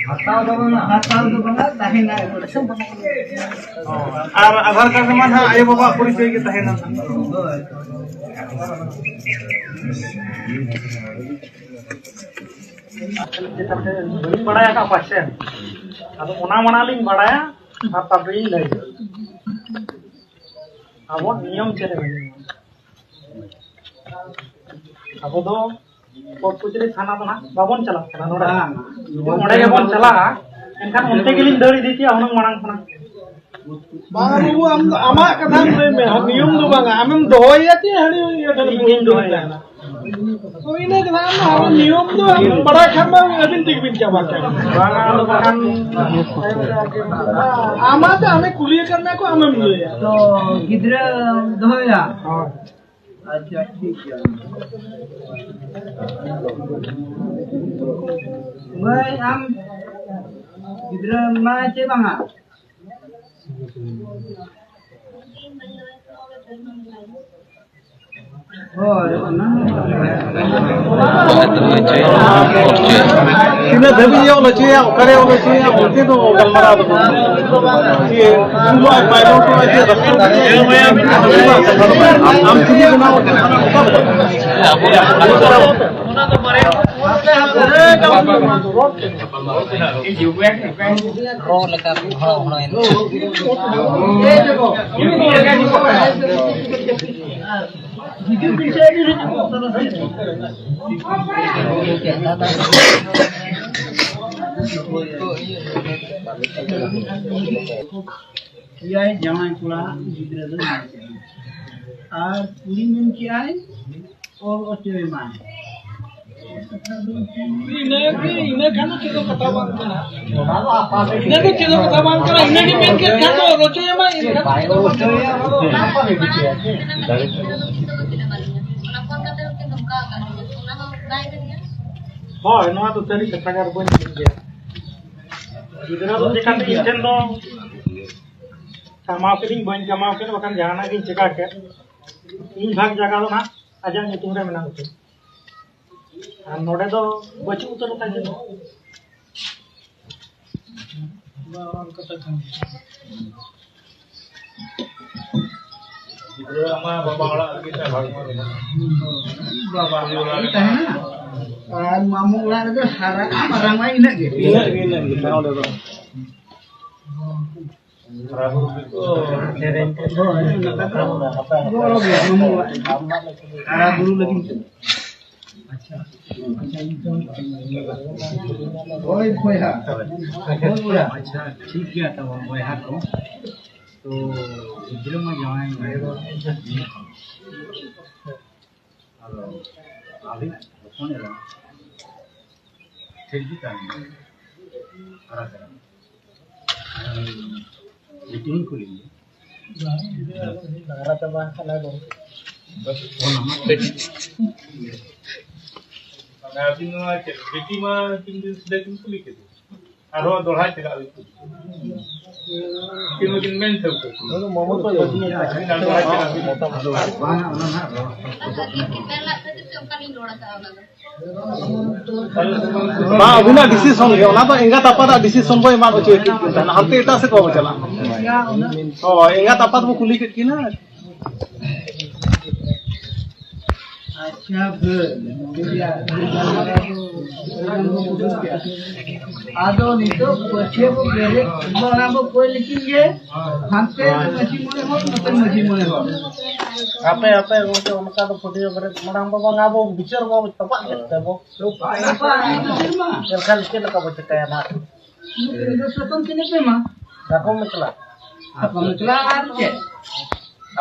ᱦᱟᱛᱟᱣ ᱫᱚ ᱵᱟᱝᱟ, ᱦᱟᱛᱟᱣ ᱫᱚ ᱵᱟᱝᱟ, ᱛᱟᱦᱮᱱᱟ᱾ ᱟᱨ ᱟᱫᱷᱟᱨ ᱠᱟᱨᱰ ᱨᱮᱢᱟ ᱱᱟᱦᱟᱜ ᱟᱭᱳ ᱵᱟᱵᱟᱣᱟᱜ ᱯᱚᱨᱤᱪᱚᱭ ᱜᱮ ᱛᱟᱦᱮᱱᱟ᱾ ᱦᱳᱭ᱾ ᱵᱟᱹᱞᱤᱧ ᱵᱟᱲᱟᱭ ᱟᱠᱟᱫ ᱯᱟᱪᱮ᱾ ᱟᱫᱚ ᱚᱱᱟ ᱢᱟᱲᱟᱝ ᱞᱤᱧ ᱵᱟᱲᱟᱭᱟ, ᱟᱨ ᱛᱟᱨᱯᱚᱨᱮ ᱞᱤᱧ ᱞᱟᱹᱭᱟ᱾ ᱟᱵᱚᱣᱟᱜ ᱱᱤᱭᱚᱢ ᱪᱮᱫ ᱞᱮᱠᱟ ᱢᱮᱱᱟᱜᱼᱟ? ᱟᱵᱚ ᱫᱚ ᱠᱳᱴ ᱠᱚᱪᱟᱹᱨᱤ ᱛᱷᱟᱱᱟ ᱫᱚ ᱱᱟᱜ ᱵᱟᱵᱚᱱ ᱪᱟᱞᱟᱜ ᱠᱟᱱᱟ᱾ ᱱᱚᱰᱮ ᱵᱟᱝ᱾ ᱡᱩᱫᱤ ᱚᱸᱰᱮ ᱜᱮᱵᱚᱱ ᱪᱟᱞᱟᱜᱼᱟ, ᱮᱱᱠᱷᱟᱱ ᱚᱱᱛᱮ ᱜᱮᱞᱤᱧ ᱫᱟᱹᱲ ᱤᱫᱤ ᱠᱮᱭᱟ ᱦᱩᱱᱟᱹᱝ ᱢᱟᱲᱟᱝ ᱠᱷᱚᱱᱟᱜ᱾ ᱵᱟᱝ ᱵᱟᱹᱵᱩ, ᱟᱢ ᱫᱚ ᱟᱢᱟᱜ ᱠᱟᱛᱷᱟᱢ ᱞᱟᱹᱭ ᱢᱮ, ᱟᱢ ᱱᱤᱭᱚᱢ ᱫᱚ ᱵᱟᱝᱟ, ᱟᱢᱮᱢ ᱫᱚᱦᱚᱭᱮᱭᱟ ᱪᱮ ᱦᱟᱹᱱᱤ ᱤᱭᱟᱹ ᱴᱷᱮᱱ ᱤᱧ ᱜᱤᱧ ᱫᱚᱦᱚᱭᱮᱭᱟ᱾ ᱦᱳᱭ, ᱤᱱᱟᱹ ᱜᱮ ᱱᱟᱦᱟᱜ, ᱟᱢ ᱱᱤᱭᱚᱢ ᱫᱚ ᱟᱢ ᱵᱟᱲᱟᱭ ᱠᱷᱟᱱ ᱢᱟ ᱟᱹᱵᱤᱱ ᱛᱮᱜᱮ ᱵᱤᱱ ᱪᱟᱵᱟ ᱠᱮᱭᱟ᱾ ᱵᱟᱝᱟ, ᱟᱫᱚ ᱵᱟᱠᱷᱟᱱ ᱟᱢᱟᱜ ᱛᱮ ᱟᱢᱮ ᱠᱩᱞᱤᱭᱮ ᱠᱟᱱ ᱢᱮᱭᱟ ᱠᱚ, ᱟᱢᱮᱢ ᱞᱟᱹᱭᱟ᱾ ᱛᱚ ᱜᱤᱫᱽᱨᱟᱹ ᱫᱚᱦᱚᱭᱟ? ᱦᱳᱭ᱾ ᱟᱪᱪᱷᱟ, ᱴᱷᱤᱠ ᱜᱮᱭᱟ᱾ ᱢᱟᱹᱭ, ᱟᱢ ᱜᱤᱫᱽᱨᱟᱹ ᱢᱮᱱᱟᱭ ᱪᱮ ᱵᱟᱝᱟ? ᱦᱳᱭ, ᱚᱱᱟ᱾ ᱛᱤᱱᱟᱹᱜ ᱫᱷᱟᱹᱵᱤᱡ ᱚᱞ ᱦᱚᱪᱚᱭᱟ, ᱚᱠᱟᱨᱮ ᱚᱞ ᱦᱚᱪᱚᱭᱟ, ᱚᱱᱛᱮ ᱫᱚ ᱜᱟᱞᱢᱟᱨᱟᱣ ᱫᱚ ᱵᱟᱝ᱾ ᱪᱮᱫ ᱩᱱᱠᱩ ᱟᱡ ᱵᱟᱭ ᱨᱚᱲ ᱠᱟᱱᱟ, ᱪᱮᱫ ᱨᱟᱹᱥᱠᱟᱹ ᱟᱢ ᱪᱮᱫ ᱵᱮᱱᱟᱣ ᱠᱟᱱᱟ, ᱚᱠᱟ ᱞᱮᱠᱟ? ᱨᱚ ᱞᱮᱠᱟ ᱦᱚᱲ ᱦᱚᱲ ᱮᱱ᱾ ᱮᱭᱟᱭ ᱡᱟᱶᱟᱭ ᱠᱚᱲᱟ ᱜᱤᱫᱽᱨᱟᱹ ᱫᱚ ᱢᱮᱱ ᱠᱮᱫᱟ᱾ ᱟᱨ ᱠᱩᱲᱤ ᱢᱮᱱ ᱠᱮᱜᱼᱟᱭ, ᱚᱞ ᱦᱚᱪᱚᱭ ᱢᱟ᱾ ᱤᱱᱟᱹ ᱜᱮ, ᱤᱱᱟᱹ ᱠᱷᱟᱱ ᱫᱚ ᱪᱮᱫ ᱦᱚᱸ ᱠᱟᱛᱷᱟ ᱵᱟᱝ ᱠᱟᱱᱟ᱾ ᱤᱱᱟᱹ ᱫᱚ ᱪᱮᱫ ᱦᱚᱸ ᱠᱟᱛᱷᱟ ᱵᱟᱝ ᱠᱟᱱᱟ᱾ ᱤᱱᱟᱹ ᱜᱮ ᱢᱮᱱ ᱠᱮᱫ ᱠᱷᱟᱱ ᱫᱚ ᱨᱚᱪᱚᱭ ᱢᱟ, ᱮᱱᱠᱷᱟᱱ᱾ ᱦᱳᱭ, ᱱᱚᱣᱟ ᱫᱚ ᱥᱟᱹᱨᱤ ᱠᱟᱛᱷᱟ ᱜᱮ, ᱟᱨ ᱵᱟᱹᱧ ᱢᱮᱱ ᱜᱮᱭᱟ᱾ ᱜᱤᱫᱽᱨᱟᱹ ᱫᱚ ᱪᱮᱠᱟᱛᱮ ᱤᱧ ᱴᱷᱮᱱ ᱫᱚ ᱠᱟᱢᱟᱣ ᱠᱮᱫᱤᱧ, ᱵᱟᱹᱧ ᱠᱟᱢᱟᱣ ᱠᱮᱫ, ᱵᱟᱠᱷᱟᱱ ᱡᱟᱦᱟᱱᱟᱜ ᱜᱤᱧ ᱪᱮᱠᱟ ᱠᱮᱫ, ᱤᱧ ᱵᱷᱟᱜᱽ ᱡᱟᱭᱜᱟ ᱫᱚ ᱱᱟᱦᱟᱜ ᱟᱡᱟᱜ ᱧᱩᱛᱩᱢ ᱨᱮ ᱢᱮᱱᱟᱜ ᱩᱛᱟᱹᱨ᱾ ᱟᱨ ᱱᱚᱰᱮ ᱫᱚ ᱵᱟᱹᱪᱩᱜ ᱩᱛᱟᱹᱨ ᱟᱠᱟᱫ ᱡᱮ᱾ ᱜᱤᱫᱽᱨᱟᱹ ᱢᱟ ᱵᱟᱵᱟ ᱚᱲᱟᱜ ᱨᱮᱜᱮ ᱛᱟᱦᱮᱸ᱾ ᱵᱟᱵᱟ ᱚᱲᱟᱜ ᱨᱮᱜᱮ ᱛᱟᱦᱮᱱᱟ᱾ ᱟᱨ ᱢᱟᱢᱩ ᱚᱲᱟᱜ ᱨᱮᱫᱚ ᱦᱟᱨᱟ ᱢᱟᱨᱟᱝ ᱢᱟ ᱤᱱᱟᱹᱜ ᱜᱮ᱾ ᱤᱱᱟᱹᱜ ᱜᱮ, ᱤᱱᱟᱹᱜ ᱜᱮ᱾ ᱚᱸᱰᱮ ᱫᱚ᱾ ᱦᱳᱭ, ᱜᱚᱲᱚ ᱜᱮᱭᱟ, ᱢᱟᱢᱩ ᱚᱲᱟᱜ᱾ ᱦᱟᱨᱟ ᱵᱩᱨᱩ ᱞᱟᱹᱜᱤᱫ ᱛᱮ᱾ ᱟᱪᱪᱷᱟ᱾ ᱦᱳᱭ, ᱵᱚᱭᱦᱟ᱾ ᱦᱳᱭ, ᱵᱚᱭᱦᱟ᱾ ᱟᱪᱪᱷᱟ, ᱴᱷᱤᱠ ᱜᱮᱭᱟ, ᱛᱟᱵᱚᱱ ᱵᱚᱭᱦᱟ ᱠᱚ᱾ ᱛᱚ, ᱜᱤᱫᱽᱨᱟᱹ ᱢᱟ ᱡᱟᱶᱟᱭ ᱮᱱᱟᱭ᱾ ᱟᱫᱚ ᱟᱹᱵᱤᱱ ᱦᱚᱯᱚᱱ ᱮᱨᱟ ᱴᱷᱤᱠ ᱜᱮ ᱛᱟᱦᱮᱱᱟ, ᱦᱟᱨᱟ ᱪᱟᱞᱟᱜ᱾ ᱟᱨ ᱢᱤᱴᱤᱝ ᱠᱚ ᱞᱟᱹᱜᱤᱫ᱾ ᱦᱟᱨᱟ ᱪᱟᱵᱟ ᱟᱠᱟᱱᱟ ᱜᱚᱢᱠᱮ᱾ ᱚᱱᱟ ᱢᱟ ᱟᱹᱵᱤᱱ ᱱᱚᱣᱟ ᱪᱮᱫ ᱵᱤᱴᱤ ᱢᱟ ᱛᱤᱱ ᱫᱤᱱ ᱥᱮᱫᱟᱭ ᱠᱤᱱ ᱠᱩᱞᱤ ᱠᱮᱫᱮ? ᱟᱨᱦᱚᱸ ᱫᱚᱦᱲᱟ ᱪᱟᱞᱟᱜ ᱦᱩᱭᱩᱜ ᱛᱟᱵᱚᱱᱟ᱾ ᱩᱱᱠᱤᱱ ᱢᱟᱠᱤᱱ ᱢᱮᱱ ᱴᱷᱟᱹᱣᱠᱟᱹ ᱠᱮᱫ᱾ ᱟᱨ ᱫᱚᱦᱲᱟ ᱪᱟᱞᱟᱜ ᱦᱩᱭᱩᱜ ᱛᱟᱵᱚᱱᱟ᱾ ᱵᱟᱝ, ᱟᱹᱵᱤᱱᱟᱜ decision ᱜᱮ, ᱚᱱᱟ ᱫᱚ ᱮᱸᱜᱟᱛ ᱟᱯᱟᱛᱟᱜ decision ᱵᱚ ᱮᱢᱟ ᱦᱚᱪᱚᱭᱮᱫ ᱠᱤᱱ ᱛᱟᱦᱮᱱᱟ, ᱦᱟᱱᱛᱮ ᱮᱴᱟᱜ ᱥᱮᱫ ᱵᱟᱵᱚ ᱪᱟᱞᱟᱜᱼᱟ᱾ ᱦᱳᱭ, ᱮᱸᱜᱟᱛ ᱟᱯᱟᱛ ᱵᱚ ᱠᱩᱞᱤ ᱠᱮᱫ ᱠᱤᱱᱟ᱾ ᱟᱪᱪᱷᱟ, ᱵᱷᱟᱹᱭ᱾ ᱟᱫᱚ ᱱᱤᱛᱚᱜ ᱯᱟᱹᱪᱷᱭᱟᱹ ᱵᱚ ᱵᱮᱨᱮᱫ, ᱚᱱᱟ ᱵᱚ ᱠᱚᱭ ᱞᱮᱠᱤᱱ ᱜᱮ, ᱦᱟᱱᱛᱮ ᱢᱟᱹᱡᱷᱤ ᱢᱚᱬᱮ ᱦᱚᱲ, ᱱᱚᱛᱮ ᱢᱟᱹᱡᱷᱤ ᱢᱚᱬᱮ ᱦᱚᱲ᱾ ᱟᱯᱮ, ᱟᱯᱮ ᱜᱚᱢᱠᱮ, ᱚᱱᱠᱟ ᱫᱚ ᱯᱟᱹᱪᱷᱭᱟᱹ ᱵᱮᱨᱮᱫ ᱢᱟᱲᱟᱝ ᱵᱟᱵᱟ ᱟᱵᱚ ᱵᱤᱪᱟᱹᱨ ᱵᱟᱵᱚ ᱪᱟᱵᱟᱜ ᱠᱮᱫ ᱛᱮᱵᱚ᱾ ᱮᱱᱠᱷᱟᱱ ᱪᱮᱫ ᱞᱮᱠᱟ ᱵᱚ ᱪᱤᱠᱟᱹᱭᱟ ᱱᱟᱦᱟᱜ? ᱱᱩᱠᱤᱱ ᱫᱚ ᱥᱟᱛᱟᱢ ᱛᱤᱱᱟᱹᱜ ᱯᱮ ᱮᱢᱟ? ᱥᱟᱠᱚᱢ ᱢᱮᱪᱞᱟ᱾ ᱥᱟᱠᱚᱢ ᱢᱮᱪᱞᱟ ᱟᱨ ᱪᱮᱫ?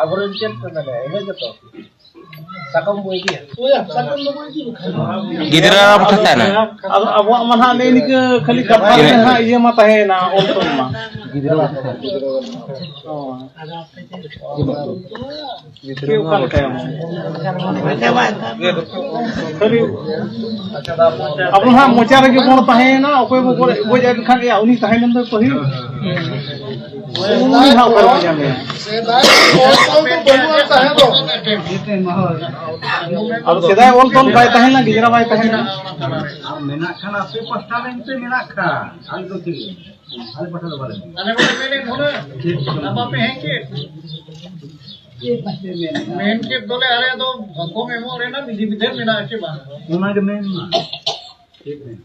ᱟᱵᱚᱨᱮᱱ ᱪᱮᱫ ᱠᱚ ᱢᱮᱱᱟ, ᱤᱱᱟᱹ ᱜᱮᱛᱚ᱾ ᱥᱟᱠᱚᱢ ᱵᱚ ᱤᱫᱤᱭᱟ᱾ ᱦᱳᱭ, ᱥᱟᱠᱚᱢ ᱫᱚᱵᱚ ᱤᱫᱤ ᱞᱮᱠᱷᱟᱱ᱾ ᱜᱤᱫᱽᱨᱟᱹ ᱟᱨ ᱵᱟᱠᱷᱟᱱ ᱛᱟᱦᱮᱱᱟ᱾ ᱟᱫᱚ ᱟᱵᱚᱣᱟᱜ ᱢᱟ ᱱᱟᱦᱟᱜ ᱱᱮᱜᱼᱮ ᱱᱤᱠᱟᱹ ᱠᱷᱟᱹᱞᱤ ᱠᱟᱛᱷᱟ ᱨᱮ ᱱᱟᱦᱟᱜ ᱤᱭᱟᱹ ᱢᱟ ᱛᱟᱦᱮᱸᱭᱮᱱᱟ, ᱚᱞ ᱛᱚᱞ ᱢᱟ᱾ ᱦᱳᱭ᱾ ᱪᱮᱫ ᱚᱠᱟ ᱞᱮᱠᱟᱭᱟᱢ? ᱠᱷᱟᱹᱞᱤ ᱟᱵᱚ ᱦᱟᱸᱜ ᱢᱚᱪᱟ ᱨᱮᱜᱮ ᱵᱚᱱ ᱛᱟᱦᱮᱸᱭᱮᱱᱟ, ᱚᱠᱚᱭ ᱵᱚ ᱜᱚᱡ, ᱜᱚᱡ ᱮᱫ ᱠᱷᱟᱱ ᱮᱭᱟ, ᱩᱱᱤ ᱛᱟᱦᱮᱸ ᱞᱮᱱ ᱫᱚ ᱯᱟᱹᱦᱤᱞ᱾ ᱩᱱᱤ ᱦᱟᱸᱜ ᱚᱠᱟ ᱨᱮᱵᱚ ᱧᱟᱢᱮᱭᱟ? ᱥᱮᱫᱟᱭ ᱚᱞ ᱛᱚᱞ ᱫᱚ ᱵᱟᱹᱱᱩᱜᱼᱟ ᱛᱟᱦᱮᱸ ᱫᱚ᱾ ᱟᱫᱚ ᱥᱮᱫᱟᱭ ᱚᱞ ᱛᱚᱞ ᱵᱟᱭ ᱛᱟᱦᱮᱱᱟ, ᱜᱤᱫᱽᱨᱟᱹ ᱵᱟᱭ ᱛᱟᱦᱮᱱᱟ᱾ ᱟᱨ ᱢᱮᱱᱟᱜ ᱠᱷᱟᱱ ᱟᱯᱮ ᱯᱟᱥᱴᱟ ᱨᱮᱱ ᱯᱮ ᱢᱮᱱᱟᱜ ᱠᱷᱟᱱ, ᱟᱞᱮ ᱫᱚ ᱪᱮᱫ ᱞᱮ ᱢᱮᱱᱟ? ᱟᱞᱮ ᱯᱟᱥᱴᱟ ᱫᱚ ᱵᱟᱞᱮ ᱢᱮᱱᱟ᱾ ᱟᱞᱮ ᱵᱚᱞᱮ ᱢᱮᱱᱮᱫ ᱦᱩᱱᱟᱹᱝ, ᱪᱮᱫ ᱟᱯᱟ ᱯᱮ ᱦᱮᱸ ᱪᱮᱫ? ᱪᱮᱫ ᱯᱟᱥᱴᱟ ᱢᱮᱱᱟ? ᱢᱮᱱ ᱠᱮᱫ ᱫᱚᱞᱮ ᱟᱞᱮ ᱫᱚ ᱥᱟᱠᱚᱢ ᱮᱢᱚᱜ ᱨᱮᱱᱟᱜ ᱵᱤᱫᱷᱤ ᱵᱤᱫᱷᱟᱱ ᱢᱮᱱᱟᱜᱼᱟ ᱪᱮ ᱵᱟᱝ? ᱚᱱᱟ ᱜᱮ ᱢᱮᱱ ᱢᱟ᱾ ᱪᱮᱫ ᱢᱮᱱ?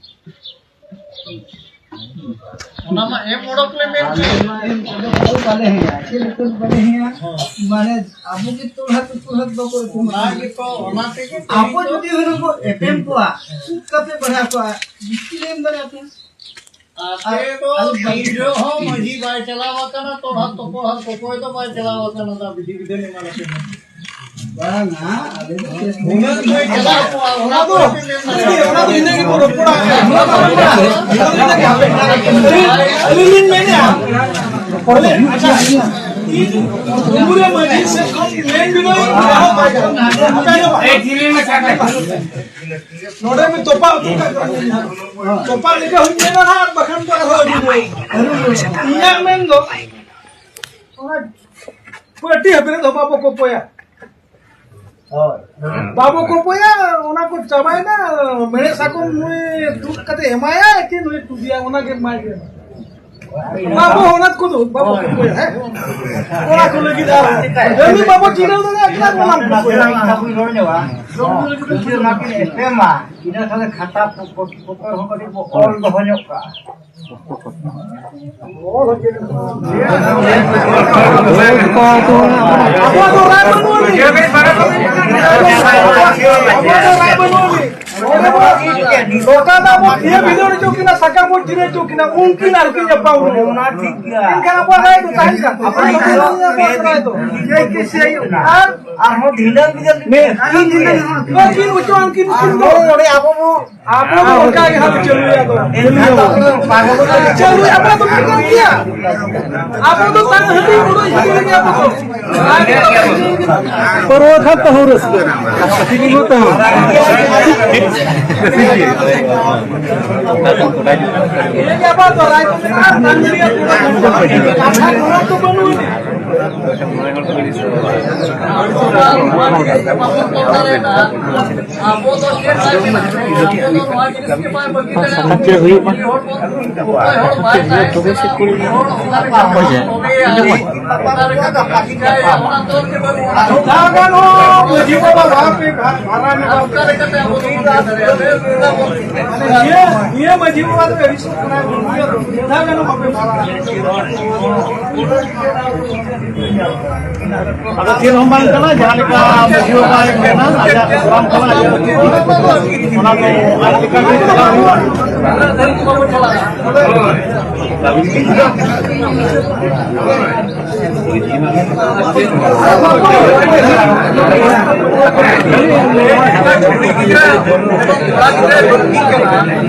ᱚᱱᱟ ᱢᱟ ᱮᱢ ᱚᱰᱚᱠ ᱞᱮ ᱢᱮᱱ ᱟᱞᱮ ᱠᱮᱫ᱾ ᱢᱟ ᱮᱢ ᱚᱰᱚᱠ ᱫᱚ ᱵᱟᱞᱮ ᱦᱮᱸᱭᱟ᱾ ᱪᱮᱫ ᱞᱮᱠᱟ ᱵᱟᱞᱮ ᱦᱮᱸᱭᱟ? ᱦᱚᱸ᱾ ᱢᱟᱱᱮ ᱟᱵᱚ ᱜᱮ ᱛᱚᱲᱦᱟ ᱛᱚ ᱛᱚᱲᱦᱟ ᱵᱟᱠᱚ ᱮᱯᱮᱢ ᱚᱱᱟ ᱜᱮᱛᱚ, ᱚᱱᱟ ᱛᱮᱜᱮ ᱟᱵᱚ ᱛᱮᱦᱮᱧ ᱫᱚ ᱡᱩᱫᱤ ᱦᱩᱱᱟᱹᱝ ᱵᱚ ᱮᱯᱮᱢ ᱠᱚᱣᱟ, ᱪᱮᱫ ᱠᱟᱛᱮ ᱵᱟᱲᱦᱟᱣ ᱠᱚᱣᱟ? ᱵᱤᱥᱤ ᱞᱮ ᱮᱢ ᱫᱟᱲᱮᱭᱟᱜ ᱯᱮᱭᱟ᱾ ᱟᱯᱮ ᱫᱚ ᱟᱨ ᱛᱤᱱ ᱡᱚᱦᱚᱜ ᱦᱚᱸ ᱢᱟᱹᱡᱷᱤ ᱵᱟᱭ ᱪᱟᱞᱟᱣ ᱟᱠᱟᱱᱟ, ᱛᱚᱲᱦᱟ ᱛᱚᱯᱚᱲ ᱦᱟᱨ ᱚᱠᱚᱭ ᱫᱚ ᱵᱟᱭ ᱪᱟᱞᱟᱣ ᱟᱠᱟᱱᱟ, ᱫᱟ ᱵᱤᱫᱷᱤ ᱵᱤᱫᱷᱟᱹᱱ ᱮᱢᱟ ᱞᱮᱯᱮ ᱢᱟ᱾ ᱵᱟᱝᱟ, ᱟᱞᱮ ᱫᱚ ᱪᱮᱫ ᱦᱩᱱᱟᱹᱝ ᱯᱮ ᱪᱟᱞᱟᱣ ᱠᱚᱜᱼᱟ, ᱚᱱᱟ ᱫᱚ, ᱚᱱᱟ ᱫᱚ ᱤᱱᱟᱹ ᱜᱮᱵᱚ ᱨᱚᱯᱚᱲᱟ᱾ ᱚᱱᱟ ᱫᱚ ᱤᱱᱟᱹ ᱜᱮ᱾ ᱟᱹᱞᱤᱧ ᱞᱤᱧ ᱢᱮᱱᱮᱫᱼᱟ᱾ ᱨᱚᱯᱚᱲ ᱫᱚ ᱟᱪᱪᱷᱟ, ᱰᱩᱢᱵᱩᱨᱤᱭᱟᱹ ᱢᱟᱹᱡᱷᱤ ᱥᱮᱫ ᱠᱷᱚᱱ ᱢᱮᱱ ᱵᱤᱱᱟᱹᱧ ᱮᱦᱚᱵ ᱯᱟᱭ ᱠᱟᱱᱟ᱾ ᱟᱯᱮ ᱟᱸᱡᱚᱢᱟ? ᱱᱚᱰᱮ ᱢᱤᱫ ᱛᱚᱯᱟ ᱩᱛᱟᱹᱨ ᱠᱟᱜ ᱠᱟᱱᱟ᱾ ᱛᱚᱯᱟ ᱞᱮᱠᱟ ᱦᱩᱭ ᱞᱮᱱᱟ ᱦᱟᱸᱜ, ᱵᱟᱠᱷᱟᱱ ᱫᱚ ᱟᱨᱦᱚᱸ ᱟᱹᱰᱤ ᱢᱚᱡᱽ᱾ ᱤᱧᱟᱹᱜ ᱢᱮᱱ ᱫᱚ ᱚᱱᱟ ᱯᱟᱹᱴᱤ ᱦᱟᱹᱯᱤᱫ ᱫᱚ ᱵᱟᱵᱚ ᱠᱚᱯᱚᱭᱟ᱾ ᱦᱳᱭ᱾ ᱵᱟᱵᱚ ᱠᱚᱯᱚᱭᱟ, ᱚᱱᱟ ᱠᱚ ᱪᱟᱵᱟᱭᱮᱱᱟ᱾ ᱢᱮᱲᱦᱮᱫ ᱥᱟᱠᱚᱢ ᱱᱩᱭ ᱫᱩᱲᱩᱵ ᱠᱟᱛᱮ ᱮᱢᱟᱭᱟ ᱠᱤ ᱱᱩᱭ ᱴᱩᱰᱤᱭᱟ, ᱚᱱᱟ ᱜᱮ ᱮᱢᱟᱭ ᱜᱮ᱾ ᱵᱟᱵᱚ ᱚᱱᱟ ᱠᱚᱫᱚ ᱵᱟᱵᱚ ᱠᱚᱯᱚᱭᱟ, ᱦᱮᱸ? ᱚᱱᱟ ᱠᱚ ᱞᱟᱹᱜᱤᱫ ᱟᱨ ᱡᱟᱹᱢᱤ ᱵᱟᱵᱚ ᱪᱤᱱᱦᱟᱹᱣ ᱫᱟᱲᱮᱭᱟᱜ ᱠᱟᱱᱟ, ᱚᱱᱟ ᱠᱚ ᱠᱚᱯᱚᱭᱟ᱾ ᱡᱩᱫᱤ ᱚᱱᱟ ᱠᱤᱱ ᱮᱯᱮᱢᱟ, ᱤᱱᱟᱹ ᱠᱷᱟᱱ ᱠᱷᱟᱛᱟ ᱯᱚᱛᱚᱵ ᱦᱚᱸ ᱠᱟᱹᱴᱤᱡ ᱵᱚ ᱚᱞ ᱫᱚᱦᱚ ᱧᱚᱜ ᱠᱟᱜᱼᱟ᱾ ᱟᱵᱚᱣᱟᱜ ᱫᱚ ᱨᱟᱭ ᱵᱟᱹᱱᱩᱜ ᱟᱹᱱᱤᱡ᱾ ᱟᱵᱚᱣᱟᱜ ᱫᱚ ᱨᱟᱭ ᱵᱟᱹᱱᱩᱜ ᱟᱹᱱᱤᱡ᱾ ᱱᱚᱰᱮ ᱵᱚ ᱜᱚᱴᱟ ᱫᱚ ᱟᱵᱚ ᱛᱷᱤᱭᱟᱹ ᱵᱷᱤᱸᱫᱟᱹᱲ ᱦᱚᱪᱚ ᱠᱤᱱᱟ, ᱥᱟᱠᱟᱢ ᱵᱚ ᱪᱤᱨᱟᱹ ᱦᱚᱪᱚ ᱠᱤᱱᱟ, ᱩᱱᱠᱤᱱ ᱟᱨ ᱠᱤᱱ ᱧᱟᱯᱟᱢ ᱨᱩᱣᱟᱹᱲ᱾ ᱚᱱᱟ ᱴᱷᱤᱠ ᱜᱮᱭᱟ᱾ ᱮᱱᱠᱷᱟᱱ ᱟᱵᱚᱣᱟᱜ ᱨᱟᱭ ᱫᱚ ᱛᱟᱦᱮᱱ ᱠᱟᱱ ᱛᱟᱵᱚᱱᱟ᱾ ᱟᱵᱚ ᱫᱚ ᱟᱵᱚᱣᱟᱜ ᱨᱟᱭ ᱫᱚ᱾ ᱟᱨ ᱟᱨᱦᱚᱸ ᱰᱷᱤᱞᱟᱹᱝ ᱜᱮ ᱱᱩᱠᱤᱱ ᱚᱪᱚᱜ ᱟᱱ ᱠᱤᱱ ᱱᱩᱠᱤᱱ ᱫᱚ᱾ ᱟᱨᱦᱚᱸ ᱱᱚᱰᱮ ᱟᱵᱚ ᱵᱚ ᱟᱵᱚ ᱫᱚ ᱚᱱᱠᱟ ᱜᱮ ᱦᱟᱸᱜ ᱪᱟᱹᱞᱩᱭᱟ ᱫᱚ᱾ ᱮᱱᱠᱷᱟᱱ ᱫᱚ ᱟᱵᱚ ᱫᱚ ᱪᱟᱹᱞᱩᱭᱟ, ᱟᱵᱚ ᱫᱚ ᱢᱤᱫ ᱠᱟᱱ ᱜᱮᱭᱟ᱾ ᱟᱵᱚ ᱫᱚ ᱛᱟᱝ ᱦᱟᱺᱰᱤ ᱵᱩᱰᱩᱡ ᱦᱟᱺᱰᱤ ᱨᱮᱜᱮ ᱟᱵᱚ ᱫᱚ᱾ ᱯᱟᱹᱨᱣᱟᱹ ᱠᱷᱟᱱ ᱛᱟᱹᱦᱩ ᱨᱟᱹᱥᱠᱟᱹ᱾ ᱛᱟᱹᱦᱩ᱾ ᱤᱱᱟᱹ ᱜᱮ ᱟᱵᱚᱣᱟᱜ ᱫᱚ ᱨᱟᱭ ᱫᱚ ᱢᱮᱱᱟᱜᱼᱟ, ᱛᱟᱝ ᱦᱟᱺᱰᱤ ᱟᱨ ᱯᱟᱹᱨᱣᱟᱹ ᱠᱟᱛᱷᱟ ᱫᱚ ᱵᱟᱹᱱᱩᱜ ᱟᱹᱱᱤᱡ᱾ ᱟᱵᱚ ᱫᱚ ᱪᱮᱫ ᱞᱟᱹᱭ ᱢᱮᱱᱟᱜᱼᱟ? ᱟᱵᱚ ᱫᱚ ᱱᱚᱣᱟ ᱡᱤᱱᱤᱥ ᱜᱮ ᱵᱟᱭ ᱵᱟᱹᱜᱤ ᱫᱟᱲᱮᱭᱟᱜᱼᱟ᱾ ᱪᱮᱫ ᱦᱩᱭᱩᱜ ᱠᱟᱱᱟ? ᱚᱠᱚᱭ ᱦᱚᱲ ᱵᱟᱭ ᱛᱟᱦᱮᱸ ᱠᱟᱱᱟ᱾ ᱦᱚᱲ ᱚᱱᱟ ᱨᱮ ᱵᱟᱝ ᱛᱚᱵᱮᱭᱟ᱾ ᱚᱱᱟ ᱨᱮ ᱵᱟᱝ ᱛᱚᱵᱮᱭᱟ᱾ ᱚᱱᱟ ᱫᱚ ᱪᱮᱫ ᱵᱟᱹᱱᱩᱜᱼᱟ᱾ ᱫᱟᱜᱟᱱ ᱦᱚᱸ ᱢᱟᱹᱡᱷᱤ ᱵᱟᱵᱟ ᱵᱟᱯᱮ ᱵᱷᱟᱨᱟ ᱧᱚᱜ ᱚᱱᱠᱟ ᱞᱮᱠᱟᱛᱮ ᱟᱵᱚ ᱫᱚᱵᱚᱱ ᱞᱟᱹᱭ ᱫᱟᱲᱮᱭᱟᱜᱼᱟ᱾ ᱱᱤᱭᱟᱹ, ᱱᱤᱭᱟᱹ ᱢᱟᱹᱡᱷᱤ ᱵᱟᱵᱟ ᱫᱚ ᱟᱹᱰᱤ ᱥᱚᱠᱛ ᱠᱟᱱᱟᱭ, ᱫᱟᱜᱟᱱ ᱦᱚᱸ ᱵᱟᱯᱮ ᱵᱷᱟᱨᱟ᱾ ᱟᱫᱚ ᱪᱮᱫ ᱦᱚᱸ ᱵᱟᱝ ᱠᱟᱱᱟ, ᱡᱟᱦᱟᱸ ᱞᱮᱠᱟ ᱢᱟᱹᱡᱷᱤ ᱵᱟᱵᱟᱭ ᱢᱮᱱᱟ, ᱟᱡᱟᱜ program ᱠᱟᱱᱟ, ᱟᱡᱟᱜ ᱟᱹᱛᱩ ᱠᱟᱱᱟ, ᱚᱱᱟ ᱫᱚ ᱟᱡ ᱞᱮᱠᱟ ᱜᱮ ᱪᱟᱞᱟᱣ ᱦᱩᱭᱩᱜᱼᱟ᱾ ᱠᱩᱲᱤ ᱜᱤᱫᱽᱨᱟᱹ ᱮᱵᱚᱝ ᱠᱚᱲᱟ ᱜᱤᱫᱽᱨᱟᱹ ᱵᱟᱹᱲᱛᱤᱜ ᱠᱟᱱᱟ᱾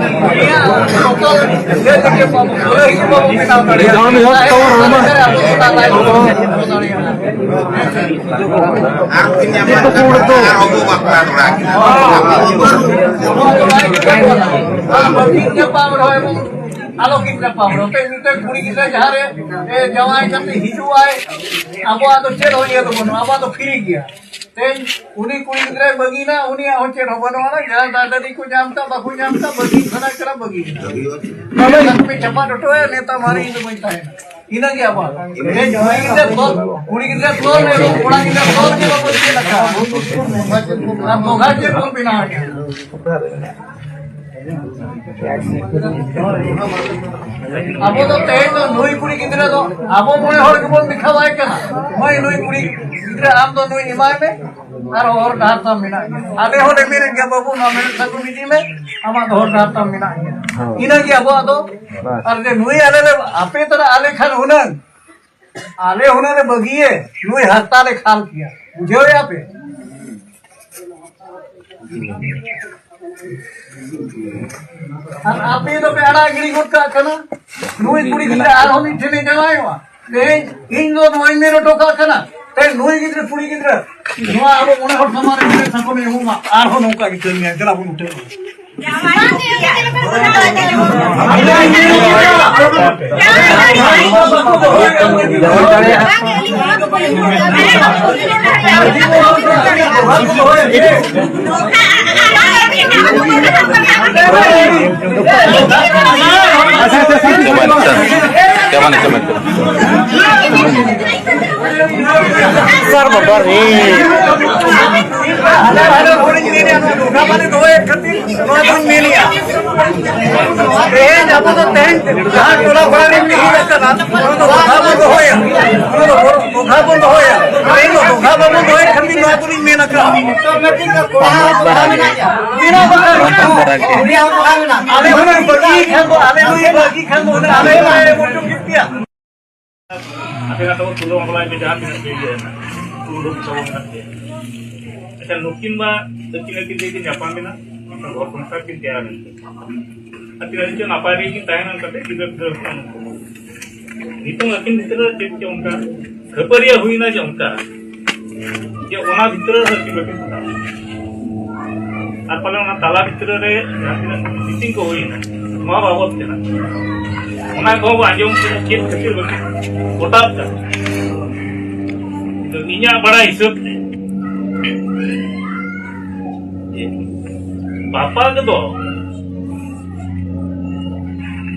ᱱᱤᱭᱟᱹ ᱴᱳᱴᱟᱞ ᱤᱭᱟᱹ ᱛᱮᱜᱮ ᱵᱟᱵᱚ ᱥᱚᱞᱦᱮ ᱜᱮ ᱵᱟᱵᱚ ᱵᱮᱱᱟᱣ ᱫᱟᱲᱮᱭᱟᱜᱼᱟ᱾ ᱡᱟᱦᱟᱸ ᱞᱮᱠᱟ ᱛᱟᱵᱚᱱ ᱨᱚᱲ ᱢᱟ᱾ ᱟᱨ ᱠᱤᱱ ᱧᱟᱯᱟᱢ ᱠᱟᱛᱮ ᱟᱨᱦᱚᱸ ᱵᱚ ᱵᱟᱯᱞᱟ ᱫᱚᱲᱦᱟ ᱠᱤᱱᱟ᱾ ᱵᱟᱹᱲᱛᱤ ᱧᱟᱯᱟᱢ ᱨᱮᱦᱚᱸ ᱮᱵᱚᱝ ᱟᱞᱚ ᱠᱤᱱ ᱧᱟᱯᱟᱢ ᱨᱮᱦᱚᱸ᱾ ᱛᱮᱦᱮᱧ ᱢᱤᱫᱴᱮᱱ ᱠᱩᱲᱤ ᱜᱤᱫᱽᱨᱟᱹ ᱡᱟᱦᱟᱸ ᱨᱮ, ᱮ, ᱡᱟᱶᱟᱭ ᱠᱟᱛᱮ ᱦᱤᱡᱩᱜ ᱟᱭ, ᱟᱵᱚᱣᱟᱜ ᱫᱚ ᱪᱮᱫ ᱦᱚᱸ ᱤᱭᱟᱹ ᱫᱚ ᱵᱟᱹᱱᱩᱜᱼᱟ, ᱟᱵᱚᱣᱟᱜ ᱫᱚ ᱯᱷᱨᱤ ᱜᱮᱭᱟ᱾ ᱛᱮᱦᱮᱧ ᱩᱱᱤ ᱠᱩᱲᱤ ᱜᱤᱫᱽᱨᱟᱹᱭ ᱵᱟᱹᱜᱤᱱᱟ, ᱩᱱᱤᱭᱟᱜ ᱦᱚᱸ ᱪᱮᱫ ᱦᱚᱸ ᱵᱟᱹᱱᱩᱜᱼᱟ᱾ ᱡᱟᱦᱟᱸ ᱫᱟᱫᱟ ᱫᱟᱫᱤ ᱠᱚ ᱧᱟᱢ ᱠᱟᱜ, ᱵᱟᱠᱚ ᱧᱟᱢ ᱠᱟᱜ, ᱵᱟᱹᱜᱤ ᱥᱟᱱᱟ ᱠᱟᱱᱟ, ᱵᱟᱹᱜᱤ ᱠᱟᱱᱟ᱾ ᱪᱟᱯᱟ ᱴᱚᱴᱚᱭᱟ, ᱱᱮᱛᱟ ᱢᱟᱨᱮ ᱤᱧ ᱫᱚ ᱵᱟᱹᱧ ᱛᱟᱦᱮᱱᱟ᱾ ᱤᱱᱟᱹᱜᱮ ᱟᱵᱚᱣᱟᱜ᱾ ᱛᱮᱦᱮᱧ ᱠᱩᱲᱤ ᱜᱤᱫᱽᱨᱟᱹ ᱫᱚᱞ, ᱠᱩᱲᱤ ᱜᱤᱫᱽᱨᱟᱹ ᱫᱚᱞ ᱨᱮ ᱠᱚᱲᱟ ᱜᱤᱫᱽᱨᱟᱹ ᱫᱚᱞ ᱜᱮ ᱵᱟᱠᱚ ᱪᱮᱫ ᱟᱠᱟᱫ᱾ ᱟᱨ ᱫᱚᱜᱷᱟ ᱪᱮᱫ ᱵᱚᱱ ᱵᱮᱱᱟᱣ ᱮᱫᱟ? ᱟᱵᱚ ᱫᱚ ᱛᱮᱦᱮᱧ ᱫᱚ ᱱᱩᱭ ᱠᱩᱲᱤ ᱜᱤᱫᱽᱨᱟᱹ ᱫᱚ ᱟᱵᱚ ᱢᱚᱬᱮ ᱦᱚᱲ ᱜᱮᱵᱚᱱ ᱫᱮᱠᱷᱟᱣᱟᱭ ᱠᱟᱱᱟ, ᱢᱟᱹᱭ ᱱᱩᱭ ᱠᱩᱲᱤ ᱜᱤᱫᱽᱨᱟᱹ ᱟᱢ ᱫᱚ ᱱᱩᱭ ᱮᱢᱟᱭ ᱢᱮ, ᱟᱨ ᱦᱚᱨ ᱰᱟᱦᱟᱨ ᱛᱟᱢ ᱢᱮᱱᱟᱜ ᱜᱮᱭᱟ᱾ ᱟᱞᱮ ᱦᱚᱸᱞᱮ ᱢᱮᱱᱮᱫ ᱜᱮᱭᱟ, "ᱵᱟᱹᱵᱩ, ᱱᱚᱣᱟ ᱢᱮᱱᱮᱫ ᱛᱟᱠᱚ ᱤᱫᱤ ᱢᱮ, ᱟᱢᱟᱜ ᱫᱚ ᱦᱚᱨ ᱰᱟᱦᱟᱨ ᱛᱟᱢ ᱢᱮᱱᱟᱜ ᱜᱮᱭᱟ᱾" ᱤᱱᱟᱹᱜᱮ ᱟᱵᱚᱣᱟᱜ ᱫᱚ᱾ ᱟᱨ ᱡᱮ ᱱᱩᱭ ᱟᱞᱮ ᱞᱮ ᱟᱯᱮ ᱛᱟᱨᱟ ᱟᱞᱮ ᱠᱷᱟᱱ ᱦᱩᱱᱟᱹᱝ, ᱟᱞᱮ ᱦᱩᱱᱟᱹᱝ ᱞᱮ ᱵᱟᱹᱜᱤᱭᱮ, ᱱᱩᱭ ᱦᱟᱨᱛᱟ ᱞᱮ ᱠᱷᱟᱞ ᱠᱮᱭᱟ᱾ ᱵᱩᱡᱷᱟᱹᱣᱮᱫᱼᱟ ᱯᱮ? ᱟᱨ ᱟᱯᱮ ᱫᱚᱯᱮ ᱟᱲᱟᱜ ᱜᱤᱰᱤ ᱜᱚᱫ ᱠᱟᱜ ᱠᱟᱱᱟ᱾ ᱱᱩᱭ ᱠᱩᱲᱤ ᱜᱤᱫᱽᱨᱟᱹ ᱟᱨᱦᱚᱸ ᱢᱤᱫ ᱴᱷᱮᱱᱮ ᱡᱟᱶᱟᱭᱚᱜᱼᱟ᱾ ᱛᱮᱦᱮᱧ ᱤᱧ ᱫᱚ ᱱᱚᱣᱟᱧ ᱢᱮᱱ ᱦᱚᱴᱚ ᱠᱟᱜ ᱠᱟᱱᱟ, ᱛᱮᱦᱮᱧ ᱱᱩᱭ ᱜᱤᱫᱽᱨᱟᱹ, ᱠᱩᱲᱤ ᱜᱤᱫᱽᱨᱟᱹ, ᱱᱚᱣᱟ ᱟᱵᱚ ᱢᱚᱬᱮ ᱦᱚᱲ ᱥᱟᱢᱟᱝ ᱨᱮ ᱜᱤᱫᱽᱨᱟᱹ ᱥᱟᱥᱚᱱᱮ ᱮᱢᱚᱜ ᱢᱟ, ᱟᱨᱦᱚᱸ ᱱᱚᱝᱠᱟ ᱜᱮ ᱠᱟᱹᱢᱤᱭᱟ᱾ ᱫᱮᱞᱟ ᱵᱚᱱ ᱩᱴᱷᱟᱹᱜᱼᱟ᱾ ᱟᱪᱪᱷᱟ, ᱟᱪᱪᱷᱟ, ᱟᱪᱪᱷᱟ, ᱪᱟᱵᱟᱭᱮᱱᱟ, ᱪᱟᱵᱟᱭᱮᱱᱟ, ᱪᱟᱵᱟᱭᱮᱱᱟ᱾ ᱥᱟᱨ ᱵᱟᱵᱟ ᱨᱮ᱾ ᱦᱟᱱᱟ ᱦᱟᱱᱟ ᱦᱚᱲᱤᱧ ᱢᱮᱱᱮᱫᱼᱟ, ᱱᱚᱣᱟ ᱫᱚ ᱵᱟᱞᱮ ᱫᱚᱦᱚᱭᱮᱫ ᱠᱷᱟᱹᱛᱤᱨ ᱱᱚᱣᱟ ᱫᱚᱧ ᱢᱮᱱᱮᱫᱼᱟ᱾ ᱛᱮᱦᱮᱧ ᱟᱵᱚ ᱫᱚ ᱛᱮᱦᱮᱧ ᱡᱟᱦᱟᱸ ᱴᱚᱞᱟ ᱯᱟᱲᱟ ᱨᱮ ᱢᱤᱫ ᱟᱠᱟᱱᱟ, ᱚᱱᱟ ᱫᱚ ᱫᱚᱦᱟ ᱵᱚᱱ ᱫᱚᱦᱚᱭᱟ, ᱚᱱᱟ ᱫᱚ ᱫᱚᱦᱟ ᱵᱚᱱ ᱫᱚᱦᱚᱭᱟ᱾ ᱛᱮᱦᱮᱧ ᱫᱚ ᱫᱚᱦᱟ ᱵᱟᱵᱚᱱ ᱫᱚᱦᱚᱭᱮᱫ ᱠᱷᱟᱹᱛᱤᱨ ᱱᱚᱣᱟ ᱫᱚᱞᱤᱧ ᱢᱮᱱ ᱟᱠᱟᱫᱼᱟ᱾ ᱟᱞᱮ ᱦᱚᱸ ᱵᱟᱹᱜᱤ ᱠᱷᱟᱱ ᱫᱚ, ᱟᱞᱮ ᱦᱚᱸ ᱵᱟᱹᱜᱤ ᱠᱷᱟᱱ ᱫᱚ, ᱟᱞᱮ ᱦᱚᱸ ᱵᱟᱹᱜᱤ ᱠᱷᱟᱱ ᱫᱚ, ᱟᱯᱮ ᱠᱟᱛᱮ ᱵᱚᱱ ᱛᱩᱞᱟᱹ ᱢᱟᱯᱞᱟᱭ ᱯᱮ, ᱡᱟᱦᱟᱸ ᱛᱤᱱᱟᱹᱜ ᱯᱮ ᱤᱭᱟᱹᱭᱮᱱᱟ, ᱩᱱᱠᱩ ᱫᱚ ᱛᱟᱵᱚᱱ ᱢᱮᱱᱟᱜ ᱜᱮᱭᱟ᱾ ᱟᱪᱪᱷᱟ, ᱱᱩᱠᱤᱱ ᱢᱟ ᱟᱹᱠᱤᱱ ᱟᱹᱠᱤᱱ ᱛᱮᱠᱤᱱ ᱧᱟᱯᱟᱢ ᱮᱱᱟ, ᱜᱷᱚᱨ ᱥᱚᱝᱥᱟᱨ ᱠᱤᱱ ᱛᱮᱭᱟᱨ ᱮᱱᱟ᱾ ᱟᱹᱠᱤᱱ ᱟᱹᱠᱤᱱ ᱱᱟᱯᱟᱭ ᱨᱮᱠᱤᱱ ᱛᱟᱦᱮᱱᱟ, ᱠᱟᱛᱮ ᱜᱤᱫᱽᱨᱟᱹ ᱯᱤᱫᱽᱨᱟᱹ ᱦᱚᱸ᱾ ᱱᱤᱛᱚᱝ ᱟᱹᱠᱤᱱ ᱵᱷᱤᱛᱨᱤ ᱨᱮ ᱪᱮᱫ ᱪᱚ ᱚᱱᱠᱟ ᱠᱷᱟᱹᱯᱟᱹᱨᱤᱭᱟᱹ ᱦᱩᱭᱱᱟ ᱡᱮ ᱚᱱᱠᱟ, ᱡᱮ ᱚᱱᱟ ᱵᱷᱤᱛᱨᱤ ᱨᱮ ᱟᱹᱠᱤᱱ ᱵᱟᱹᱠᱤᱱ ᱯᱟᱲᱦᱟᱣ᱾ ᱟᱨ ᱯᱟᱞᱮ ᱚᱱᱟ ᱛᱟᱞᱟ ᱵᱷᱤᱛᱨᱤ ᱨᱮ ᱡᱟᱦᱟᱸ ᱛᱤᱱᱟᱹᱜ meeting ᱠᱚ ᱦᱩᱭᱱᱟ, ᱱᱚᱣᱟ ᱵᱟᱵᱚᱫ ᱛᱮ ᱱᱟᱜ, ᱚᱱᱟ ᱠᱚᱦᱚᱸ ᱵᱚ ᱟᱸᱡᱚᱢ ᱠᱮᱫᱟ, ᱪᱮᱫ ᱠᱷᱟᱹᱛᱤᱨ ᱵᱟᱹᱠᱤᱱ ᱜᱚᱴᱟᱣ ᱠᱟᱱᱟ᱾ ᱤᱧᱟᱹᱜ ᱵᱟᱲᱟᱭ ᱦᱤᱥᱟᱹᱵ ᱛᱮ, ᱵᱟᱯᱞᱟ ᱨᱮᱫᱚ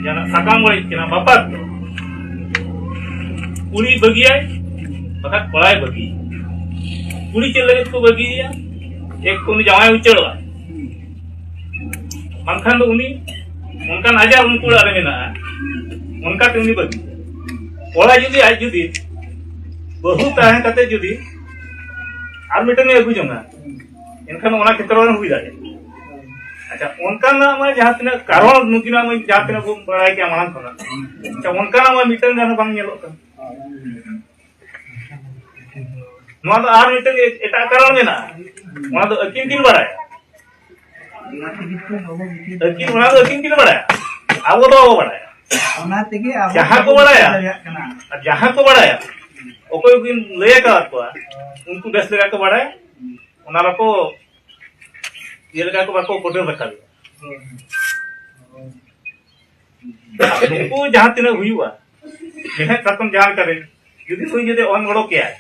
ᱡᱟᱦᱟᱱᱟᱜ ᱥᱟᱠᱟᱢ ᱚᱲᱮᱡ ᱠᱟᱱᱟ, ᱵᱟᱯᱞᱟ ᱨᱮᱫᱚ ᱠᱩᱲᱤ ᱵᱟᱹᱜᱤᱭᱟᱭ, ᱵᱟᱠᱷᱟᱱ ᱠᱚᱲᱟᱭ ᱵᱟᱹᱜᱤᱭᱟ᱾ ᱠᱩᱲᱤ ᱪᱮᱫ ᱞᱟᱹᱜᱤᱫ ᱠᱚ ᱵᱟᱹᱜᱤᱭᱮᱭᱟ? ᱮᱠ ᱛᱚ ᱩᱱᱤ ᱡᱟᱶᱟᱭ ᱩᱪᱟᱹᱲᱚᱜᱼᱟ, ᱵᱟᱝᱠᱷᱟᱱ ᱫᱚ ᱩᱱᱤ ᱚᱱᱠᱟᱱ ᱟᱡᱟᱨ ᱩᱱᱠᱩ ᱚᱲᱟᱜ ᱨᱮ ᱢᱮᱱᱟᱜᱼᱟ, ᱚᱱᱠᱟᱛᱮ ᱩᱱᱤ ᱵᱟᱹᱜᱤ᱾ ᱠᱚᱲᱟ ᱡᱩᱫᱤ ᱟᱡ ᱡᱩᱫᱤ ᱵᱟᱹᱦᱩ ᱛᱟᱦᱮᱸ ᱠᱟᱛᱮ ᱡᱩᱫᱤ ᱟᱨ ᱢᱤᱫᱴᱟᱝ ᱮ ᱟᱹᱜᱩ ᱡᱚᱝᱟ, ᱮᱱᱠᱷᱟᱱ ᱚᱱᱟ ᱠᱷᱮᱛᱨᱚ ᱨᱮ ᱦᱩᱭ ᱫᱟᱲᱮᱭᱟᱜᱼᱟ᱾ ᱟᱪᱪᱷᱟ, ᱚᱱᱠᱟᱱᱟᱜ ᱢᱟ ᱡᱟᱦᱟᱸ ᱛᱤᱱᱟᱹᱜ ᱠᱟᱨᱚᱱ ᱱᱩᱠᱤᱱᱟᱜ ᱢᱟ ᱡᱟᱦᱟᱸ ᱛᱤᱱᱟᱹᱜ ᱵᱚᱱ ᱵᱟᱲᱟᱭ ᱠᱮᱭᱟ ᱢᱟᱲᱟᱝ ᱠᱷᱚᱱᱟᱜ, ᱟᱪᱪᱷᱟ, ᱚᱱᱠᱟᱱᱟᱜ ᱢᱟ ᱢᱤᱫᱴᱟᱝ ᱜᱟᱱ ᱦᱚᱸ ᱵᱟᱝ ᱧᱮᱞᱚᱜ ᱠᱟᱱᱟ᱾ ᱱᱚᱣᱟ ᱫᱚ ᱟᱨ ᱢᱤᱫᱴᱟᱝ ᱮᱴᱟᱜ ᱠᱟᱨᱚᱱ ᱢᱮᱱᱟᱜᱼᱟ, ᱚᱱᱟ ᱫᱚ ᱟᱹᱠᱤᱱ ᱠᱤᱱ ᱵᱟᱲᱟᱭᱟ᱾ ᱟᱹᱠᱤᱱ, ᱚᱱᱟ ᱫᱚ ᱟᱹᱠᱤᱱ ᱠᱤᱱ ᱵᱟᱲᱟᱭᱟ, ᱟᱵᱚ ᱫᱚ ᱵᱟᱵᱚ ᱵᱟᱲᱟᱭᱟ᱾ ᱚᱱᱟ ᱛᱮᱜᱮ ᱟᱵᱚ ᱡᱟᱦᱟᱸ ᱠᱚ ᱵᱟᱵᱚ ᱵᱟᱲᱟᱭᱟ, ᱵᱩᱡᱷᱟᱹᱣ ᱫᱟᱲᱮᱭᱟᱜ ᱠᱟᱱᱟ᱾ ᱟᱨ ᱡᱟᱦᱟᱸ ᱠᱚ ᱵᱟᱲᱟᱭᱟ, ᱚᱠᱚᱭ ᱠᱤᱱ ᱞᱟᱹᱭ ᱟᱠᱟᱫ ᱠᱚᱣᱟ, ᱩᱱᱠᱩ ᱵᱮᱥ ᱞᱮᱠᱟ ᱠᱚ ᱵᱟᱲᱟᱭᱟ, ᱚᱱᱟ ᱵᱟᱠᱚ ᱤᱭᱟᱹ ᱞᱮᱠᱟ ᱠᱚ ᱵᱟᱠᱚ ᱯᱷᱩᱴᱮᱞ ᱨᱟᱠᱟᱵᱮᱜᱼᱟ᱾ ᱱᱩᱠᱩ ᱡᱟᱦᱟᱸ ᱛᱤᱱᱟᱹᱜ ᱦᱩᱭᱩᱜᱼᱟ, ᱢᱮᱲᱦᱮᱫ ᱥᱟᱠᱚᱢ ᱡᱟᱦᱟᱸ ᱞᱮᱠᱟᱨᱮ ᱡᱩᱫᱤ ᱱᱩᱭ ᱡᱩᱫᱤ ᱚᱱ ᱜᱚᱲᱚ ᱠᱮᱭᱟᱭ,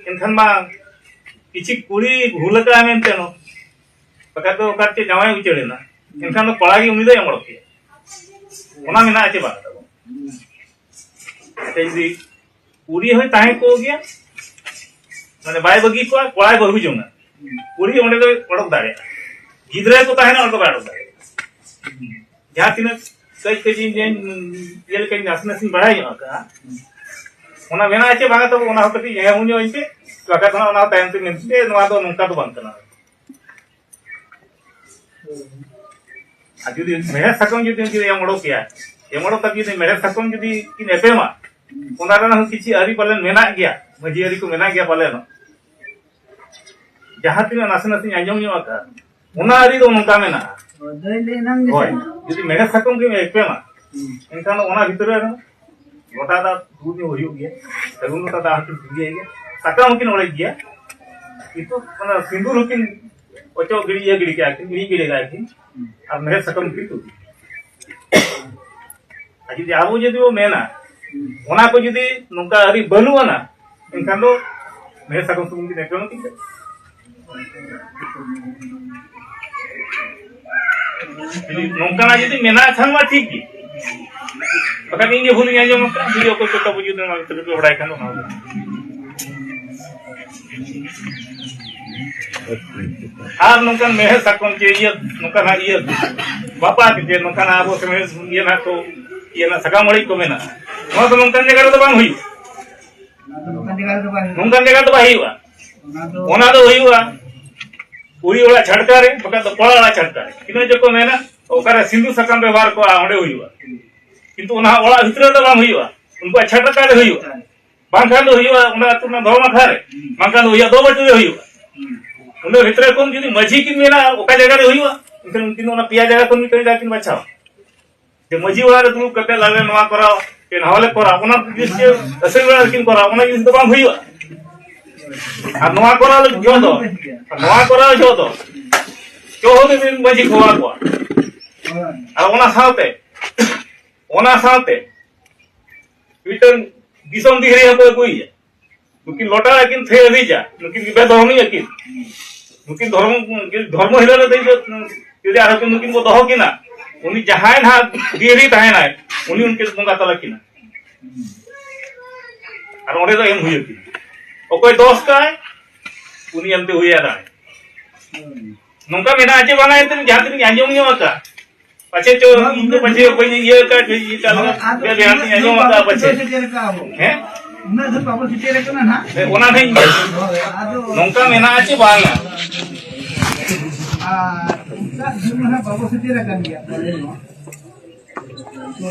ᱮᱱᱠᱷᱟᱱ ᱢᱟ ᱠᱤᱪᱷᱤ ᱠᱩᱲᱤ ᱵᱷᱩᱞ ᱟᱠᱟᱫᱼᱟ ᱢᱮᱱᱛᱮ ᱱᱚ, ᱵᱟᱠᱷᱟᱡ ᱫᱚ ᱚᱠᱟ ᱪᱮᱫ ᱡᱟᱶᱟᱭ ᱩᱪᱟᱹᱲ ᱮᱱᱟ, ᱮᱱᱠᱷᱟᱱ ᱫᱚ ᱠᱚᱲᱟ ᱜᱮ ᱩᱱᱤ ᱫᱚᱭ ᱮᱢ ᱚᱰᱚᱠ ᱠᱮᱭᱟ᱾ ᱚᱱᱟ ᱢᱮᱱᱟᱜᱼᱟ ᱪᱮ ᱵᱟᱝ ᱛᱟᱵᱚᱱ? ᱟᱪᱪᱷᱟ, ᱡᱩᱫᱤ ᱠᱩᱲᱤ ᱦᱚᱸᱭ ᱛᱟᱦᱮᱸ ᱠᱚᱜ ᱜᱮᱭᱟ, ᱢᱟᱱᱮ ᱵᱟᱭ ᱵᱟᱹᱜᱤ ᱠᱚᱜᱼᱟ, ᱠᱚᱲᱟᱭ ᱵᱟᱹᱦᱩ ᱡᱚᱝᱟ, ᱠᱩᱲᱤ ᱚᱸᱰᱮ ᱫᱚᱭ ᱚᱰᱚᱠ ᱫᱟᱲᱮᱭᱟᱜᱼᱟ, ᱜᱤᱫᱽᱨᱟᱹ ᱠᱚ ᱛᱟᱦᱮᱱᱟ ᱚᱸᱰᱮ ᱫᱚ ᱵᱟᱭ ᱚᱰᱚᱠ ᱫᱟᱲᱮᱭᱟᱜᱼᱟ᱾ ᱡᱟᱦᱟᱸ ᱛᱤᱱᱟᱹᱜ ᱠᱟᱹᱡ ᱠᱟᱹᱡ ᱤᱧ ᱤᱭᱟᱹ ᱞᱮᱠᱟᱧ ᱱᱟᱥᱮ ᱱᱟᱥᱮᱧ ᱵᱟᱲᱟᱭ ᱧᱚᱜ ᱟᱠᱟᱫᱼᱟ, ᱚᱱᱟ ᱢᱮᱱᱟᱜᱼᱟ ᱪᱮ ᱵᱟᱝᱟ ᱛᱟᱵᱚ, ᱚᱱᱟ ᱦᱚᱸ ᱠᱟᱹᱴᱤᱡ ᱮᱢ ᱧᱚᱜ ᱟᱹᱧ ᱯᱮ, ᱵᱟᱠᱷᱟᱡ ᱫᱚ ᱦᱟᱸᱜ ᱚᱱᱟ ᱛᱟᱭᱚᱢ ᱛᱮ ᱢᱮᱱ ᱯᱮ, ᱱᱚᱣᱟ ᱫᱚ ᱱᱚᱝᱠᱟ ᱫᱚ ᱵᱟᱝ ᱠᱟᱱᱟ᱾ ᱟᱨ ᱡᱩᱫᱤ ᱢᱮᱲᱦᱮᱫ ᱥᱟᱠᱚᱢ ᱡᱩᱫᱤ ᱩᱱᱠᱤᱱ ᱮᱢ ᱚᱰᱚᱠ ᱠᱮᱭᱟ, ᱮᱢ ᱚᱰᱚᱠ ᱠᱟᱛᱮ ᱡᱩᱫᱤ ᱢᱮᱲᱦᱮᱫ ᱥᱟᱠᱚᱢ ᱡᱩᱫᱤ ᱠᱤᱱ ᱮᱯᱮᱢᱟ, ᱚᱱᱟ ᱨᱮᱱᱟᱜ ᱦᱚᱸ ᱠᱤᱪᱷᱩ ᱟᱹᱨᱤ ᱯᱟᱞᱮᱱ ᱢᱮᱱᱟᱜ ᱜᱮᱭᱟ, ᱢᱟᱹᱡᱷᱤ ᱟᱹᱨᱤ ᱠᱚ ᱢᱮᱱᱟᱜ ᱜᱮᱭᱟ ᱯᱟᱞᱮᱱ᱾ ᱡᱟᱦᱟᱸ ᱛᱤᱱᱟᱹᱜ ᱱᱟᱥᱮ ᱱᱟᱥᱮᱧ ᱟᱸᱡᱚᱢ ᱧᱚᱜ ᱟᱠᱟᱫ, ᱚᱱᱟ ᱟᱹᱨᱤ ᱫᱚ ᱱᱚᱝᱠᱟ ᱢᱮᱱᱟᱜᱼᱟ᱾ ᱦᱳᱭ, ᱫᱟᱹᱭ ᱞᱟᱹᱭ ᱮᱱᱟᱝ ᱜᱮ ᱦᱳᱭ, ᱥᱮ? ᱡᱩᱫᱤ ᱢᱮᱲᱦᱮᱫ ᱥᱟᱠᱚᱢ ᱜᱮᱢ ᱮᱯᱮᱢᱟ, ᱦᱩᱸ᱾ ᱮᱱᱠᱷᱟᱱ ᱫᱚ ᱚᱱᱟ ᱵᱷᱤᱛᱨᱤ ᱨᱮ ᱞᱚᱴᱟ ᱫᱟᱜ ᱫᱩᱞ ᱧᱚᱜ ᱦᱩᱭᱩᱜ ᱜᱮᱭᱟ, ᱥᱟᱹᱜᱩᱱ ᱞᱚᱴᱟ ᱫᱟᱜ ᱦᱚᱸᱠᱤᱱ ᱫᱩᱞ ᱜᱮᱭᱟ, ᱥᱟᱠᱟᱢ ᱦᱚᱸᱠᱤᱱ ᱚᱲᱮᱡ ᱜᱮᱭᱟ, ᱠᱤᱱᱛᱩ ᱚᱱᱟ ᱥᱤᱸᱫᱩᱨ ᱦᱚᱸᱠᱤᱱ ᱚᱪᱚᱜ ᱜᱤᱰᱤ, ᱤᱭᱟᱹ ᱜᱤᱰᱤ ᱠᱟᱜᱼᱟ ᱠᱤᱱ, ᱦᱤᱲᱤᱧ ᱜᱤᱰᱤ ᱠᱟᱜᱼᱟ ᱠᱤᱱ, ᱟᱨ ᱢᱮᱲᱦᱮᱫ ᱥᱟᱠᱟᱢ ᱦᱚᱸᱠᱤᱱ ᱛᱩᱫ ᱜᱮᱭᱟ᱾ ᱟᱨ ᱡᱩᱫᱤ ᱟᱵᱚ ᱡᱩᱫᱤ ᱵᱚ ᱢᱮᱱᱟ, ᱚᱱᱟ ᱠᱚ ᱡᱩᱫᱤ ᱱᱚᱝᱠᱟ ᱟᱹᱨᱤ ᱵᱟᱹᱱᱩᱜ ᱟᱱᱟ, ᱮᱱᱠᱷᱟᱱ ᱫᱚ ᱢᱮᱲᱦᱮᱫ ᱥᱟᱠᱟᱢ ᱥᱩᱢᱩᱝ ᱜᱮ ᱮᱯᱮᱢ ᱟᱹᱛᱤᱧ ᱠᱟᱱᱟ᱾ ᱡᱩᱫᱤ ᱱᱚᱝᱠᱟᱱᱟᱜ ᱡᱩᱫᱤ ᱢᱮᱱᱟᱜ ᱠᱷᱟᱱ ᱢᱟ ᱴᱷᱤᱠ ᱜᱮ, ᱵᱟᱠᱷᱟᱱ ᱤᱧ ᱜᱮ ᱵᱷᱩᱞᱤᱧ ᱟᱸᱡᱚᱢ ᱟᱠᱟᱫᱼᱟ, ᱡᱩᱫᱤ ᱚᱠᱚᱭ ᱠᱚ ᱛᱟᱵᱚ ᱡᱩᱫᱤ ᱱᱚᱣᱟ ᱵᱷᱤᱛᱨᱤ ᱨᱮ ᱯᱮ ᱵᱟᱲᱟᱭ ᱠᱷᱟᱱ ᱫᱚ ᱚᱱᱟ ᱦᱚᱸ᱾ ᱟᱨ ᱱᱚᱝᱠᱟᱱ ᱢᱮᱲᱦᱮᱫ ᱥᱟᱠᱚᱢ ᱪᱮ ᱤᱭᱟᱹ, ᱱᱚᱝᱠᱟᱱᱟᱜ ᱤᱭᱟᱹ, ᱵᱟᱯᱞᱟ ᱪᱮ ᱱᱚᱝᱠᱟᱱᱟᱜ ᱟᱵᱚ ᱥᱮ ᱢᱮᱲᱦᱮᱫ ᱤᱭᱟᱹ ᱱᱟᱜ ᱠᱚ, ᱤᱭᱟᱹ ᱱᱟᱜ ᱥᱟᱠᱟᱢ ᱚᱲᱮᱡ ᱠᱚ ᱢᱮᱱᱟᱜᱼᱟ, ᱱᱚᱣᱟ ᱫᱚ ᱱᱚᱝᱠᱟᱱ ᱡᱟᱭᱜᱟ ᱨᱮᱫᱚ ᱵᱟᱝ ᱦᱩᱭᱩᱜᱼᱟ᱾ ᱚᱱᱟ ᱫᱚ ᱱᱚᱝᱠᱟᱱ ᱡᱟᱭᱜᱟ ᱨᱮᱫᱚ ᱵᱟᱭ ᱦᱩᱭᱩᱜᱼᱟ᱾ ᱚᱱᱟ ᱫᱚ ᱚᱱᱟ ᱫᱚ ᱦᱩᱭᱩᱜᱼᱟ ᱠᱩᱲᱤ ᱚᱲᱟᱜ ᱪᱷᱟᱴᱠᱟ ᱨᱮ, ᱵᱟᱠᱷᱟᱡ ᱫᱚ ᱠᱚᱲᱟ ᱚᱲᱟᱜ ᱪᱷᱟᱴᱠᱟ ᱨᱮ᱾ ᱤᱱᱟᱹ ᱡᱚᱠᱷᱚᱱ ᱢᱮᱱᱟ, ᱚᱠᱟᱨᱮ ᱥᱤᱸᱫᱩᱨ ᱥᱟᱠᱟᱢ ᱵᱮᱵᱚᱦᱟᱨ ᱠᱚᱜᱼᱟ, ᱚᱸᱰᱮ ᱦᱩᱭᱩᱜᱼᱟ᱾ ᱠᱤᱱᱛᱩ ᱚᱱᱟ ᱚᱲᱟᱜ ᱵᱷᱤᱛᱨᱤ ᱨᱮᱫᱚ ᱵᱟᱝ ᱦᱩᱭᱩᱜᱼᱟ, ᱩᱱᱠᱩᱣᱟᱜ ᱪᱷᱟᱴᱠᱟ ᱨᱮ ᱦᱩᱭᱩᱜᱼᱟ᱾ ᱵᱟᱝᱠᱷᱟᱱ ᱫᱚ ᱦᱩᱭᱩᱜᱼᱟ ᱚᱱᱟ ᱟᱹᱛᱩ ᱨᱮᱱᱟᱜ ᱫᱷᱚᱨᱚᱢ ᱟᱠᱷᱲᱟ ᱨᱮ, ᱵᱟᱝᱠᱷᱟᱱ ᱫᱚ ᱦᱩᱭᱩᱜᱼᱟ ᱫᱚ ᱵᱟᱹᱴᱤ ᱨᱮ ᱦᱩᱭᱩᱜᱼᱟ᱾ ᱚᱸᱰᱮ ᱵᱷᱤᱛᱨᱤ ᱠᱷᱚᱱ ᱡᱩᱫᱤ ᱢᱟᱹᱡᱷᱤ ᱠᱤᱱ ᱢᱮᱱᱟ ᱚᱠᱟ ᱡᱟᱭᱜᱟ ᱨᱮ ᱦᱩᱭᱩᱜᱼᱟ, ᱮᱱᱠᱷᱟᱱ ᱩᱱᱠᱤᱱ ᱚᱱᱟ ᱯᱮᱭᱟ ᱡᱟᱭᱜᱟ ᱠᱷᱚᱱ ᱢᱤᱫᱴᱟᱝ ᱡᱟᱭᱜᱟ ᱠᱤᱱ ᱵᱟᱪᱷᱟᱣᱟ᱾ ᱡᱮ ᱢᱟᱹᱡᱷᱤ ᱚᱲᱟᱜ ᱨᱮ ᱫᱩᱲᱩᱵ ᱠᱟᱛᱮ ᱟᱞᱮ ᱱᱚᱣᱟ ᱠᱚᱨᱟᱣ, ᱪᱮ ᱱᱟᱣᱟ ᱞᱮ ᱠᱚᱨᱟᱣ, ᱚᱱᱟ ᱡᱤᱱᱤᱥ ᱪᱮ ᱟᱹᱥᱟᱹᱲᱤ ᱵᱮᱲᱟ ᱨᱮᱠᱤᱱ ᱠᱚᱨᱟᱣ, ᱚᱱᱟ ᱡᱤᱱᱤᱥ ᱫᱚ ᱵᱟᱝ ᱦᱩᱭᱩᱜᱼᱟ᱾ ᱟᱨ ᱱᱚᱣᱟ ᱠᱚᱨᱟᱣ ᱞᱟᱹᱜᱤᱫ ᱡᱚᱦᱚᱜ ᱫᱚ, ᱟᱨ ᱱᱚᱣᱟ ᱠᱚᱨᱟᱣ ᱡᱚᱦᱚᱜ ᱫᱚ ᱪᱚ ᱦᱚᱸ ᱢᱤᱫ ᱢᱟᱹᱡᱷᱤ ᱠᱚ ᱦᱚᱦᱚ ᱟᱠᱚᱣᱟ᱾ ᱟᱨ ᱚᱱᱟ ᱥᱟᱶᱛᱮ, ᱚᱱᱟ ᱥᱟᱶᱛᱮ ᱢᱤᱫᱴᱟᱝ ᱫᱤᱥᱚᱢ ᱫᱤᱦᱨᱤ ᱦᱚᱸᱠᱚ ᱟᱹᱜᱩᱭᱮᱭᱟ᱾ ᱱᱩᱠᱤᱱ ᱞᱚᱴᱟ ᱨᱮᱠᱤᱱ ᱛᱷᱟᱹᱭᱟᱹ ᱦᱤᱡᱟ, ᱱᱩᱠᱤᱱ ᱵᱮᱫᱷᱚᱨᱢᱤ ᱟᱹᱠᱤᱱ᱾ ᱱᱩᱠᱤᱱ ᱫᱷᱚᱨᱢᱚ, ᱫᱷᱚᱨᱢᱚ ᱦᱤᱞᱟᱹ ᱨᱮ ᱡᱩᱫᱤ ᱟᱨᱦᱚᱸ ᱠᱤᱱ ᱱᱩᱠᱤᱱ ᱵᱚ ᱫᱚᱦᱚ ᱠᱤᱱᱟ, ᱩᱱᱤ ᱡᱟᱦᱟᱸᱭ ᱱᱟᱦᱟᱜ ᱫᱤᱦᱨᱤ ᱛᱟᱦᱮᱱᱟᱭ, ᱩᱱᱤ ᱩᱱᱠᱤᱱ ᱵᱚᱸᱜᱟ ᱛᱟᱞᱟ ᱠᱤᱱᱟ᱾ ᱟᱨ ᱚᱸᱰᱮ ᱫᱚ ᱮᱢ ᱦᱩᱭ ᱟᱹᱠᱤᱱᱟ᱾ ᱚᱠᱚᱭ ᱫᱚᱥ ᱠᱟᱭ, ᱩᱱᱤ ᱮᱢᱛᱮ ᱦᱩᱭ ᱟᱫᱟᱭ᱾ ᱱᱚᱝᱠᱟ ᱢᱮᱱᱟᱜᱼᱟ ᱪᱮ ᱵᱟᱝᱟ, ᱮᱱᱛᱮ ᱡᱟᱦᱟᱸ ᱛᱤᱱᱟᱹᱜ ᱤᱧ ᱟᱸᱡᱚᱢ ᱧᱚᱜ ᱟᱠᱟᱫ, ᱯᱟᱪᱷᱮ ᱪᱚ ᱤᱧ ᱫᱚ ᱯᱟᱪᱷᱮ ᱵᱟᱹᱧ ᱤᱭᱟᱹ ᱟᱠᱟᱫ, ᱪᱮ ᱤᱭᱟᱹ ᱟᱠᱟᱫ, ᱟᱫᱚ ᱵᱮ-, ᱵᱮᱦᱟᱱ ᱤᱧ ᱟᱸᱡᱚᱢ ᱟᱠᱟᱫ ᱯᱟᱪᱷᱮ᱾ ᱦᱮᱸ? ᱩᱱᱟᱹᱜ ᱫᱚ ᱵᱟᱵᱚ ᱥᱮᱴᱮᱨ ᱟᱠᱟᱱᱟ ᱱᱟᱦᱟᱜ᱾ ᱦᱮᱸ, ᱚᱱᱟ ᱫᱚᱧ ᱦᱳᱭ, ᱟᱫᱚ ᱱᱚᱝᱠᱟ ᱢᱮᱱᱟᱜᱼᱟ ᱪᱮ ᱵᱟᱝᱟ? ᱟᱨ ᱚᱱᱠᱟ ᱡᱩᱞ ᱱᱟᱦᱟᱜ ᱵᱟᱵᱚ ᱥᱮᱴᱮᱨ ᱟᱠᱟᱱ ᱜᱮᱭᱟ ᱯᱟᱞᱮ ᱱᱚᱣᱟ᱾ ᱛᱚ,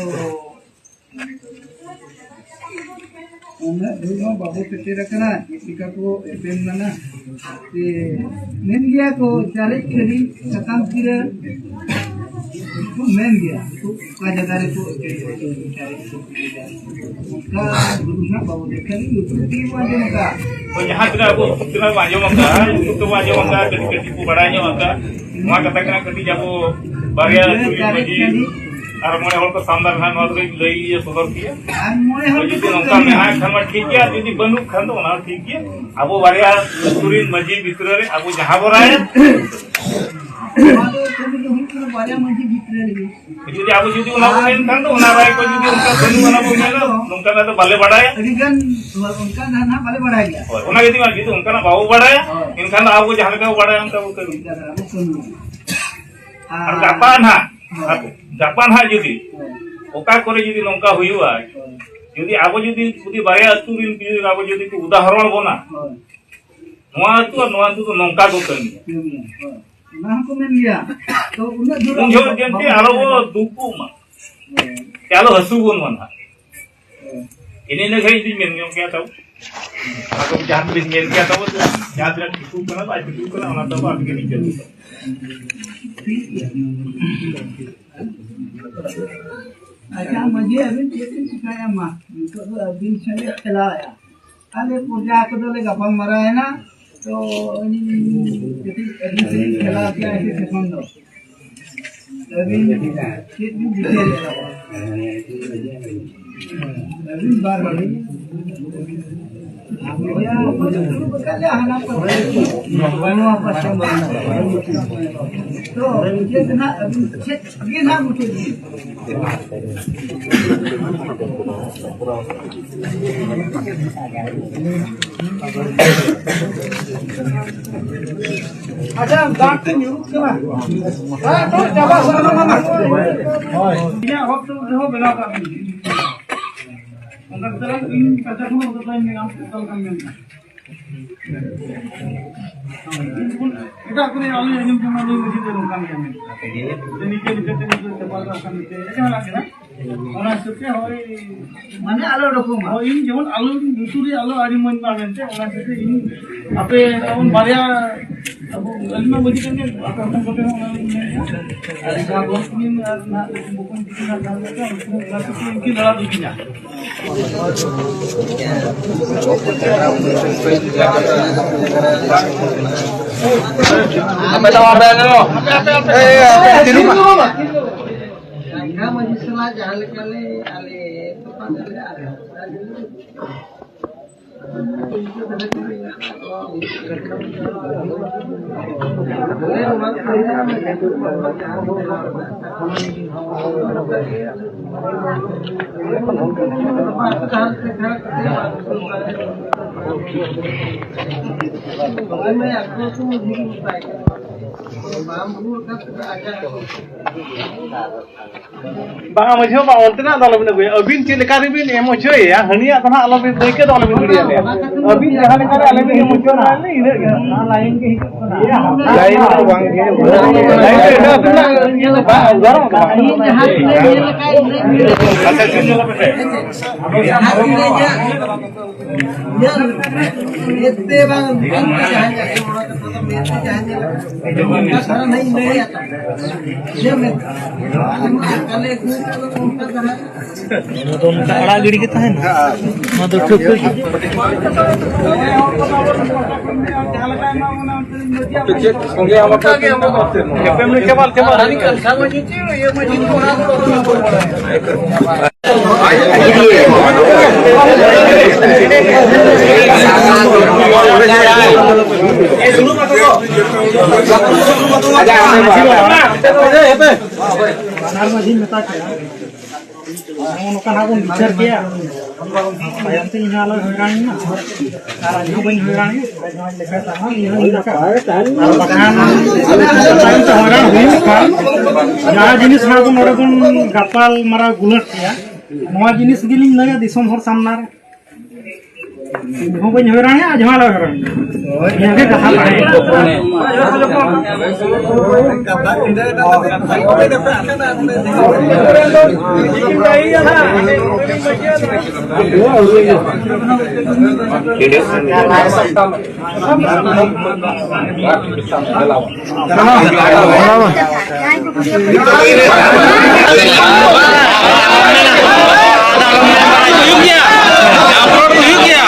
ᱩᱱᱟᱹᱜ ᱫᱷᱟᱹᱵᱤᱡ ᱦᱚᱸ ᱵᱟᱵᱚ ᱥᱮᱴᱮᱨ ᱟᱠᱟᱱᱟ, ᱪᱮᱫ ᱞᱮᱠᱟ ᱠᱚ ᱮᱯᱮᱢ ᱞᱮᱱᱟ᱾ ᱡᱮ ᱢᱮᱱ ᱜᱮᱭᱟ ᱠᱚ, ᱪᱟᱨᱮᱡ ᱠᱷᱟᱹᱞᱤ ᱥᱟᱠᱟᱢ ᱠᱤᱨᱟᱹ ᱠᱚ ᱢᱮᱱ ᱜᱮᱭᱟ, ᱩᱱᱠᱩ ᱚᱠᱟ ᱡᱟᱭᱜᱟ ᱨᱮᱠᱚ ᱮᱯᱮᱢ ᱪᱟᱨᱮᱡ ᱠᱚ ᱠᱤᱨᱟᱹᱭᱟ᱾ ᱚᱱᱠᱟ ᱜᱩᱨᱩ ᱦᱟᱸᱜ ᱵᱟᱵᱚ ᱫᱮᱠᱷᱟ, ᱞᱩᱛᱩᱨ ᱛᱮᱜᱮ ᱵᱚᱱ ᱟᱸᱡᱚᱢ ᱟᱠᱟᱫᱼᱟ᱾ ᱛᱚ ᱡᱟᱦᱟᱸ ᱛᱤᱱᱟᱹᱜ ᱟᱵᱚ ᱛᱤᱱᱟᱹᱜ ᱵᱚᱱ ᱟᱸᱡᱚᱢ ᱟᱠᱟᱫᱼᱟ, ᱞᱩᱛᱩᱨ ᱛᱮᱵᱚᱱ ᱟᱸᱡᱚᱢ ᱟᱠᱟᱫᱼᱟ, ᱠᱟᱹᱴᱤᱡ ᱠᱟᱹᱴᱤᱡ ᱠᱚ ᱵᱟᱲᱟᱭ ᱧᱚᱜ ᱟᱠᱟᱫᱼᱟ᱾ ᱱᱚᱣᱟ ᱠᱟᱛᱷᱟ ᱠᱟᱱᱟ, ᱠᱟᱹᱴᱤᱡ ᱟᱵᱚ ᱵᱟᱨᱭᱟ ᱦᱮᱸ, ᱟᱹᱛᱩ ᱨᱮᱱ ᱪᱟᱨᱮᱡ ᱢᱟᱹᱡᱷᱤ ᱠᱷᱟᱹᱞᱤ᱾ ᱟᱨ ᱢᱚᱬᱮ ᱦᱚᱲ ᱠᱚ ᱥᱟᱢᱱᱟ ᱨᱮ ᱦᱟᱸᱜ ᱱᱚᱣᱟ ᱫᱚᱞᱤᱧ ᱞᱟᱹᱭ ᱥᱚᱫᱚᱨ ᱠᱮᱜᱼᱟ᱾ ᱟᱨ ᱢᱚᱬᱮ ᱦᱚᱲ ᱡᱩᱫᱤ ᱜᱮᱠᱚ ᱱᱚᱝᱠᱟ ᱠᱟᱹᱢᱤᱭᱟ᱾ ᱢᱮᱱᱟᱜ ᱠᱷᱟᱱ ᱢᱟ ᱴᱷᱤᱠ ᱜᱮᱭᱟ, ᱡᱩᱫᱤ ᱵᱟᱹᱱᱩᱜ ᱠᱷᱟᱱ ᱫᱚ ᱚᱱᱟ ᱦᱚᱸ ᱴᱷᱤᱠ ᱜᱮᱭᱟ᱾ ᱟᱵᱚ ᱵᱟᱨᱭᱟ ᱟᱹᱛᱩ ᱨᱮᱱ ᱢᱟᱹᱡᱷᱤ ᱵᱷᱤᱛᱨᱤ ᱨᱮ ᱟᱵᱚ ᱡᱟᱦᱟᱸ ᱵᱚ ᱨᱟᱭᱟ, ᱱᱚᱣᱟ ᱫᱚ ᱠᱟᱹᱢᱤ ᱫᱚ ᱦᱩᱭᱩᱜ ᱠᱟᱱᱟ ᱵᱟᱨᱭᱟ ᱢᱟᱹᱡᱷᱤ ᱵᱷᱤᱛᱨᱤ ᱨᱮᱜᱮ᱾ ᱡᱩᱫᱤ ᱟᱵᱚ ᱡᱩᱫᱤ ᱚᱱᱟ ᱵᱚᱱ ᱢᱮᱱ ᱠᱷᱟᱱ ᱫᱚ, ᱚᱱᱟ ᱨᱟᱭ ᱠᱚ ᱡᱩᱫᱤ ᱚᱱᱠᱟ ᱵᱟᱹᱱᱩᱜ ᱟᱱᱟ ᱵᱚᱱ ᱢᱮᱱᱟ, ᱱᱚᱝᱠᱟᱱᱟᱜ ᱫᱚ ᱵᱟᱞᱮ ᱵᱟᱲᱟᱭᱟ᱾ ᱟᱹᱰᱤ ᱜᱟᱱ ᱚᱱᱠᱟ ᱫᱚ ᱱᱟᱦᱟᱜ ᱵᱟᱞᱮ ᱵᱟᱲᱟᱭ ᱜᱮᱭᱟ᱾ ᱦᱳᱭ, ᱚᱱᱟ ᱡᱩᱫᱤ, ᱡᱩᱫᱤ ᱚᱱᱠᱟᱱᱟᱜ ᱵᱟᱵᱚ ᱵᱟᱲᱟᱭᱟ, ᱦᱳᱭ᱾ ᱮᱱᱠᱷᱟᱱ ᱫᱚ ᱟᱵᱚ ᱡᱟᱦᱟᱸ ᱞᱮᱠᱟ ᱵᱚ ᱵᱟᱲᱟᱭᱟ ᱚᱱᱠᱟ ᱵᱚ ᱠᱟᱹᱢᱤᱭᱟ᱾ ᱚᱱᱠᱟ ᱫᱚ ᱟᱵᱚ ᱠᱟᱹᱢᱤ᱾ ᱟᱨ ᱦᱳᱭ᱾ ᱜᱟᱯᱟ ᱱᱟᱦᱟᱜ, ᱦᱳᱭ᱾ ᱜᱟᱯᱟ ᱱᱟᱦᱟᱜ ᱡᱩᱫᱤ ᱦᱳᱭ᱾ ᱚᱠᱟ ᱠᱚᱨᱮ ᱡᱩᱫᱤ ᱱᱚᱝᱠᱟ ᱦᱩᱭᱩᱜᱼᱟ, ᱦᱳᱭ᱾ ᱡᱩᱫᱤ ᱟᱵᱚ ᱡᱩᱫᱤ, ᱡᱩᱫᱤ ᱵᱟᱨᱭᱟ ᱟᱹᱛᱩ ᱨᱮᱱ ᱡᱩᱫᱤ ᱟᱵᱚ ᱡᱩᱫᱤ ᱠᱚ ᱩᱫᱟᱦᱚᱨᱚᱱ ᱵᱚᱱᱟ, ᱦᱳᱭ᱾ ᱱᱚᱣᱟ ᱟᱹᱛᱩ ᱟᱨ ᱱᱚᱣᱟ ᱟᱹᱛᱩ ᱫᱚ ᱱᱚᱝᱠᱟ ᱠᱚ ᱠᱟᱹᱢᱤᱭᱟ᱾ ᱠᱟᱹᱢᱤᱭᱟ, ᱦᱳᱭ᱾ ᱚᱱᱟ ᱦᱚᱸᱠᱚ ᱢᱮᱱ ᱜᱮᱭᱟ᱾ ᱛᱚ ᱩᱱᱟᱹᱜ ᱫᱷᱩᱨ ᱩᱱ ᱡᱚᱦᱚᱜ ᱟᱵᱚ ᱡᱮᱱᱛᱮ ᱵᱟᱵᱚᱱ ᱟᱨᱚ ᱵᱚ ᱵᱟᱲᱟᱭᱟ᱾ ᱫᱩᱠᱚᱜ ᱢᱟ᱾ ᱦᱳᱭ᱾ ᱥᱮ ᱟᱞᱚ ᱦᱟᱹᱥᱩ ᱵᱚᱱ ᱢᱟ ᱱᱟᱦᱟᱜ᱾ ᱦᱳᱭ᱾ ᱮᱱᱮ ᱤᱱᱟᱹ ᱜᱷᱟᱹᱲᱤᱡ ᱫᱩᱧ ᱢᱮᱱ ᱧᱚᱜ ᱜᱮᱭᱟ ᱛᱟᱵᱚ᱾ ᱟᱫᱚ ᱡᱟᱦᱟᱸ ᱛᱤᱱᱟᱹᱜ ᱢᱮᱱ ᱜᱮᱭᱟ ᱛᱟᱵᱚ, ᱡᱟᱦᱟᱸ ᱛᱤᱱᱟᱹᱜ ᱴᱷᱤᱠᱚᱜ ᱠᱟᱱᱟ ᱵᱟᱭ ᱴᱷᱤᱠᱚᱜ ᱠᱟᱱᱟ, ᱚᱱᱟ ᱫᱚ ᱟᱵᱚ ᱟᱹᱵᱤᱱ ᱜᱮ ᱵᱤᱪᱟᱹᱨ ᱫᱚ᱾ ᱴᱷᱤᱠ ᱜᱮᱭᱟ᱾ ᱟᱪᱪᱷᱟ, ᱢᱟᱹᱡᱷᱤ, ᱟᱹᱵᱤᱱ ᱪᱮᱫ ᱵᱤᱱ ᱪᱤᱠᱟᱹᱭᱟ? ᱢᱟ, ᱱᱤᱛᱚᱜ ᱫᱚ ᱟᱹᱵᱤᱱ ᱥᱮᱫ ᱞᱮ ᱪᱟᱞᱟᱣᱮᱫᱼᱟ᱾ ᱟᱞᱮ ᱯᱨᱚᱡᱟ ᱠᱚᱫᱚ ᱞᱮ ᱜᱟᱯᱟᱞ ᱢᱟᱨᱟᱣ ᱮᱱᱟ, ᱛᱚ ᱤᱧ ᱠᱟᱹᱴᱤᱡ ᱟᱹᱵᱤᱱ ᱥᱮᱫ ᱤᱧ ᱪᱟᱞᱟᱣ ᱠᱮᱫᱼᱟ, ᱥᱮ ᱥᱮᱠᱷᱚᱱ ᱫᱚ ᱟᱹᱵᱤᱱ ᱪᱮᱫ ᱵᱤᱱ ᱪᱤᱠᱟᱹᱭᱮᱫᱼᱟ? ᱟᱹᱵᱤᱱ ᱵᱟᱨ ᱦᱚᱲ᱾ ᱦᱟᱱᱟ ᱯᱟᱥᱮ, ᱱᱚᱣᱟ ᱯᱟᱥᱮ᱾ ᱛᱚ ᱪᱮᱫ ᱱᱟᱦᱟᱜ ᱟᱹᱵᱤᱱ ᱪᱮᱫ ᱜᱮ ᱱᱟᱦᱟᱜ ᱢᱩᱪᱟᱹᱫ ᱵᱤᱱ᱾ ᱟᱪᱪᱷᱟ, ᱫᱟᱜ ᱛᱮ ᱧᱩᱨᱩᱜ ᱠᱟᱱᱟ᱾ ᱫᱟᱜ ᱫᱚ ᱪᱟᱵᱟ ᱥᱟᱨᱱᱟ ᱢᱟ᱾ ᱤᱧᱟᱹᱜ ᱦᱚᱠ ᱛᱮ ᱨᱮᱦᱚᱸ ᱵᱮᱱᱟᱣ ᱠᱟᱜ ᱵᱤᱱ᱾ ᱚᱱᱠᱟ ᱠᱟᱛᱮ ᱤᱧ ᱠᱟᱛᱷᱟ ᱠᱷᱚᱱ ᱚᱱᱠᱟ ᱫᱚᱧ ᱢᱮᱱᱟ, ᱚᱱᱠᱟ ᱞᱮᱠᱟᱢ ᱢᱮᱱ᱾ ᱟᱠᱚ ᱨᱮ ᱟᱞᱮ ᱟᱸᱡᱚᱢ ᱡᱚᱝ ᱟᱞᱮ ᱢᱟᱹᱡᱷᱤ ᱫᱚ ᱱᱚᱝᱠᱟᱱ ᱜᱮᱭᱟ ᱢᱮᱱᱛᱮ᱾ ᱱᱤᱡᱮ ᱱᱤᱡᱮ ᱛᱮ ᱱᱤᱡᱮ ᱛᱮ ᱪᱟᱯᱟᱞ ᱠᱟᱜ ᱠᱷᱟᱱ ᱢᱤᱫᱴᱮᱡ ᱮᱴᱟᱜ ᱦᱚᱲᱟᱜ ᱠᱟᱱᱟ᱾ ᱚᱱᱟ ᱦᱤᱥᱟᱹᱵ ᱛᱮ ᱦᱳᱭ, ᱢᱟᱱᱮ ᱟᱞᱮ ᱚᱰᱚᱠᱚᱜ ᱢᱟ᱾ ᱦᱳᱭ, ᱤᱧ ᱡᱮᱢᱚᱱ ᱟᱞᱚ ᱞᱩᱛᱩᱨ ᱨᱮ ᱟᱞᱚ ᱟᱹᱰᱤ ᱢᱚᱡᱽ ᱢᱟ ᱢᱮᱱᱛᱮ, ᱚᱱᱟ ᱦᱤᱥᱟᱹᱵ ᱛᱮ ᱤᱧ ᱟᱯᱮ ᱛᱟᱵᱚᱱ ᱵᱟᱨᱭᱟ, ᱟᱵᱚ ᱟᱹᱞᱤᱧ ᱢᱟ ᱢᱟᱹᱡᱷᱤ ᱠᱟᱱ ᱜᱮ, ᱟᱯᱮ ᱦᱚᱯᱚᱱ ᱠᱚᱴᱷᱮᱱ ᱦᱚᱸ ᱚᱱᱟ ᱞᱤᱧ ᱢᱮᱱ ᱜᱮᱭᱟ᱾ ᱟᱨ ᱡᱟᱦᱟᱸ ᱵᱚᱠᱚᱧ ᱟᱨ ᱱᱟᱦᱟᱜ ᱵᱚᱠᱚᱧ ᱛᱤᱠᱤᱱ ᱦᱟᱸᱜ ᱡᱟᱦᱟᱸ ᱞᱮᱠᱟ ᱩᱱᱠᱤᱱ ᱚᱱᱟ ᱠᱚ ᱩᱱᱠᱤᱱ ᱞᱟᱲᱟ ᱫᱚᱠᱤᱱᱟ᱾ ᱟᱯᱮ ᱫᱚ ᱵᱟᱯᱮ ᱟᱸᱡᱚᱢᱟ? ᱟᱯᱮ, ᱟᱯᱮ, ᱟᱯᱮ᱾ ᱮᱭ, ᱟᱯᱮ ᱛᱤᱨᱩᱵ ᱢᱟ᱾ ᱡᱟᱸᱜᱟ ᱢᱟᱹᱡᱷᱤ ᱥᱟᱞᱟᱜ ᱡᱟᱦᱟᱸ ᱞᱮᱠᱟ ᱞᱮ ᱟᱞᱮ ᱛᱚᱯᱟᱜ ᱟᱞᱮ ᱟᱨ ᱵᱟᱝ ᱢᱟᱹᱡᱷᱤ ᱵᱟᱵᱟ, ᱚᱱᱛᱮᱱᱟᱜ ᱫᱚ ᱟᱞᱚᱵᱤᱱ ᱟᱹᱜᱩᱭᱟ᱾ ᱟᱹᱵᱤᱱ ᱪᱮᱫ ᱞᱮᱠᱟ ᱨᱮᱵᱤᱱ ᱮᱢ ᱦᱚᱪᱚᱭᱮᱭᱟ, ᱦᱟᱹᱱᱤᱭᱟᱜ ᱫᱚ ᱱᱟᱦᱟᱜ ᱟᱞᱚᱵᱤᱱ, ᱫᱟᱹᱭᱠᱟᱹ ᱫᱚ ᱟᱞᱚᱵᱤᱱ ᱜᱤᱰᱤᱭᱟ᱾ ᱟᱹᱵᱤᱱ ᱡᱟᱦᱟᱸ ᱞᱮᱠᱟ ᱨᱮ ᱟᱞᱮ ᱵᱤᱱ ᱮᱢ ᱦᱚᱪᱚᱭᱟ, ᱤᱱᱟᱹᱜ ᱜᱮ᱾ ᱞᱟᱭᱤᱱ ᱫᱚ ᱵᱟᱝ ᱜᱮ᱾ ᱞᱟᱭᱤᱱ ᱫᱚ ᱮᱴᱟᱜ ᱟᱹᱛᱩ ᱨᱮᱱᱟᱜ ᱤᱭᱟᱹ ᱫᱚ ᱵᱟᱝ, ᱩᱫᱟᱦᱚᱨᱚᱱ ᱫᱚ ᱵᱟᱝ᱾ ᱟᱪᱪᱷᱟ, ᱪᱮᱫ ᱧᱮᱞ ᱯᱮ? ᱤᱧᱟᱹᱜ ᱢᱮᱫ ᱛᱮ ᱵᱟᱝ, ᱢᱮᱫ ᱛᱮ ᱡᱟᱦᱟᱸ ᱧᱮᱞ, ᱚᱱᱟ ᱠᱟᱛᱷᱟ ᱫᱚ ᱢᱮᱫ ᱛᱮ ᱡᱟᱦᱟᱸ ᱧᱮᱞ ᱟᱠᱟᱱᱟ, ᱚᱱᱠᱟ ᱫᱷᱟᱨᱟ ᱱᱟᱜ ᱤᱧ ᱞᱟᱹᱭᱟ᱾ ᱤᱧᱟᱹᱜ ᱢᱮᱫ ᱛᱮ᱾ ᱟᱞᱮ ᱢᱟ ᱟᱞᱮ ᱟᱹᱜᱩ ᱠᱟᱜ ᱫᱚ ᱚᱱᱠᱟ ᱫᱷᱟᱨᱟ᱾ ᱚᱱᱟ ᱫᱚ ᱚᱱᱠᱟ ᱟᱲᱟᱜ ᱜᱤᱰᱤ ᱜᱮ ᱛᱟᱦᱮᱱᱟ᱾ ᱚᱱᱟ ᱫᱚ ᱴᱷᱟᱹᱣᱠᱟᱹ ᱜᱮ᱾ ᱪᱮᱫ ᱥᱚᱸᱜᱮ ᱟᱢ ᱟᱯᱮ ᱯᱮ ᱮᱢᱚᱜᱼᱟ? ᱪᱮᱫ ᱱᱚᱣᱟ? ᱮᱯᱮᱢ ᱞᱮ ᱪᱟᱵᱟ, ᱪᱟᱵᱟ᱾ ᱦᱟᱹᱱᱤ ᱠᱟᱱ ᱥᱟᱢᱟᱡᱤᱠ ᱤᱭᱟᱹ ᱢᱟᱹᱡᱷᱤ ᱠᱚᱲᱟ ᱫᱚ ᱵᱟᱱᱟᱨ ᱢᱟᱹᱡᱷᱤ ᱢᱮᱛᱟ ᱠᱚᱣᱟ, ᱱᱚᱜᱼᱚ ᱱᱚᱝᱠᱟ ᱱᱟᱜ ᱵᱚᱱ ᱵᱤᱪᱟᱹᱨ ᱠᱮᱭᱟ, ᱛᱟᱭᱚᱢ ᱛᱮ ᱤᱧ ᱦᱚᱸ ᱟᱞᱚᱭ ᱦᱚᱭᱨᱟᱱᱤᱧ ᱢᱟ, ᱟᱨ ᱤᱧ ᱦᱚᱸ ᱵᱟᱹᱧ ᱦᱚᱭᱨᱟᱱᱤᱧ, ᱟᱨ ᱵᱟᱠᱷᱟᱱ ᱛᱟᱭᱚᱢ ᱛᱮ ᱦᱚᱭᱨᱟᱱ ᱦᱩᱭᱩᱜ ᱠᱷᱟᱱ, ᱡᱟᱦᱟᱸ ᱡᱤᱱᱤᱥ ᱱᱟᱜ ᱵᱚᱱ ᱱᱚᱰᱮ ᱵᱚᱱ ᱜᱟᱯᱟᱞ ᱢᱟᱨᱟᱣ ᱜᱩᱞᱟᱹᱴ ᱠᱮᱭᱟ, ᱱᱚᱣᱟ ᱡᱤᱱᱤᱥ ᱜᱮᱞᱤᱧ ᱞᱟᱹᱭᱟ ᱫᱤᱥᱚᱢ ᱦᱚᱲ ᱥᱟᱢᱱᱟ ᱨᱮ᱾ ᱤᱧ ᱦᱚᱸ ᱵᱟᱹᱧ ᱦᱚᱭᱨᱟᱱᱮᱜᱼᱟ, ᱟᱡ ᱦᱚᱸ ᱟᱞᱚᱭ ᱦᱚᱭᱨᱟᱱᱮᱜᱼᱟ᱾ ᱤᱱᱟᱹᱜᱮ ᱠᱟᱛᱷᱟ ᱛᱟᱦᱮᱸ᱾ ᱦᱩᱭᱩᱜ ᱜᱮᱭᱟ, ᱟᱯᱞᱳᱰ ᱦᱩᱭᱩᱜ ᱜᱮᱭᱟ᱾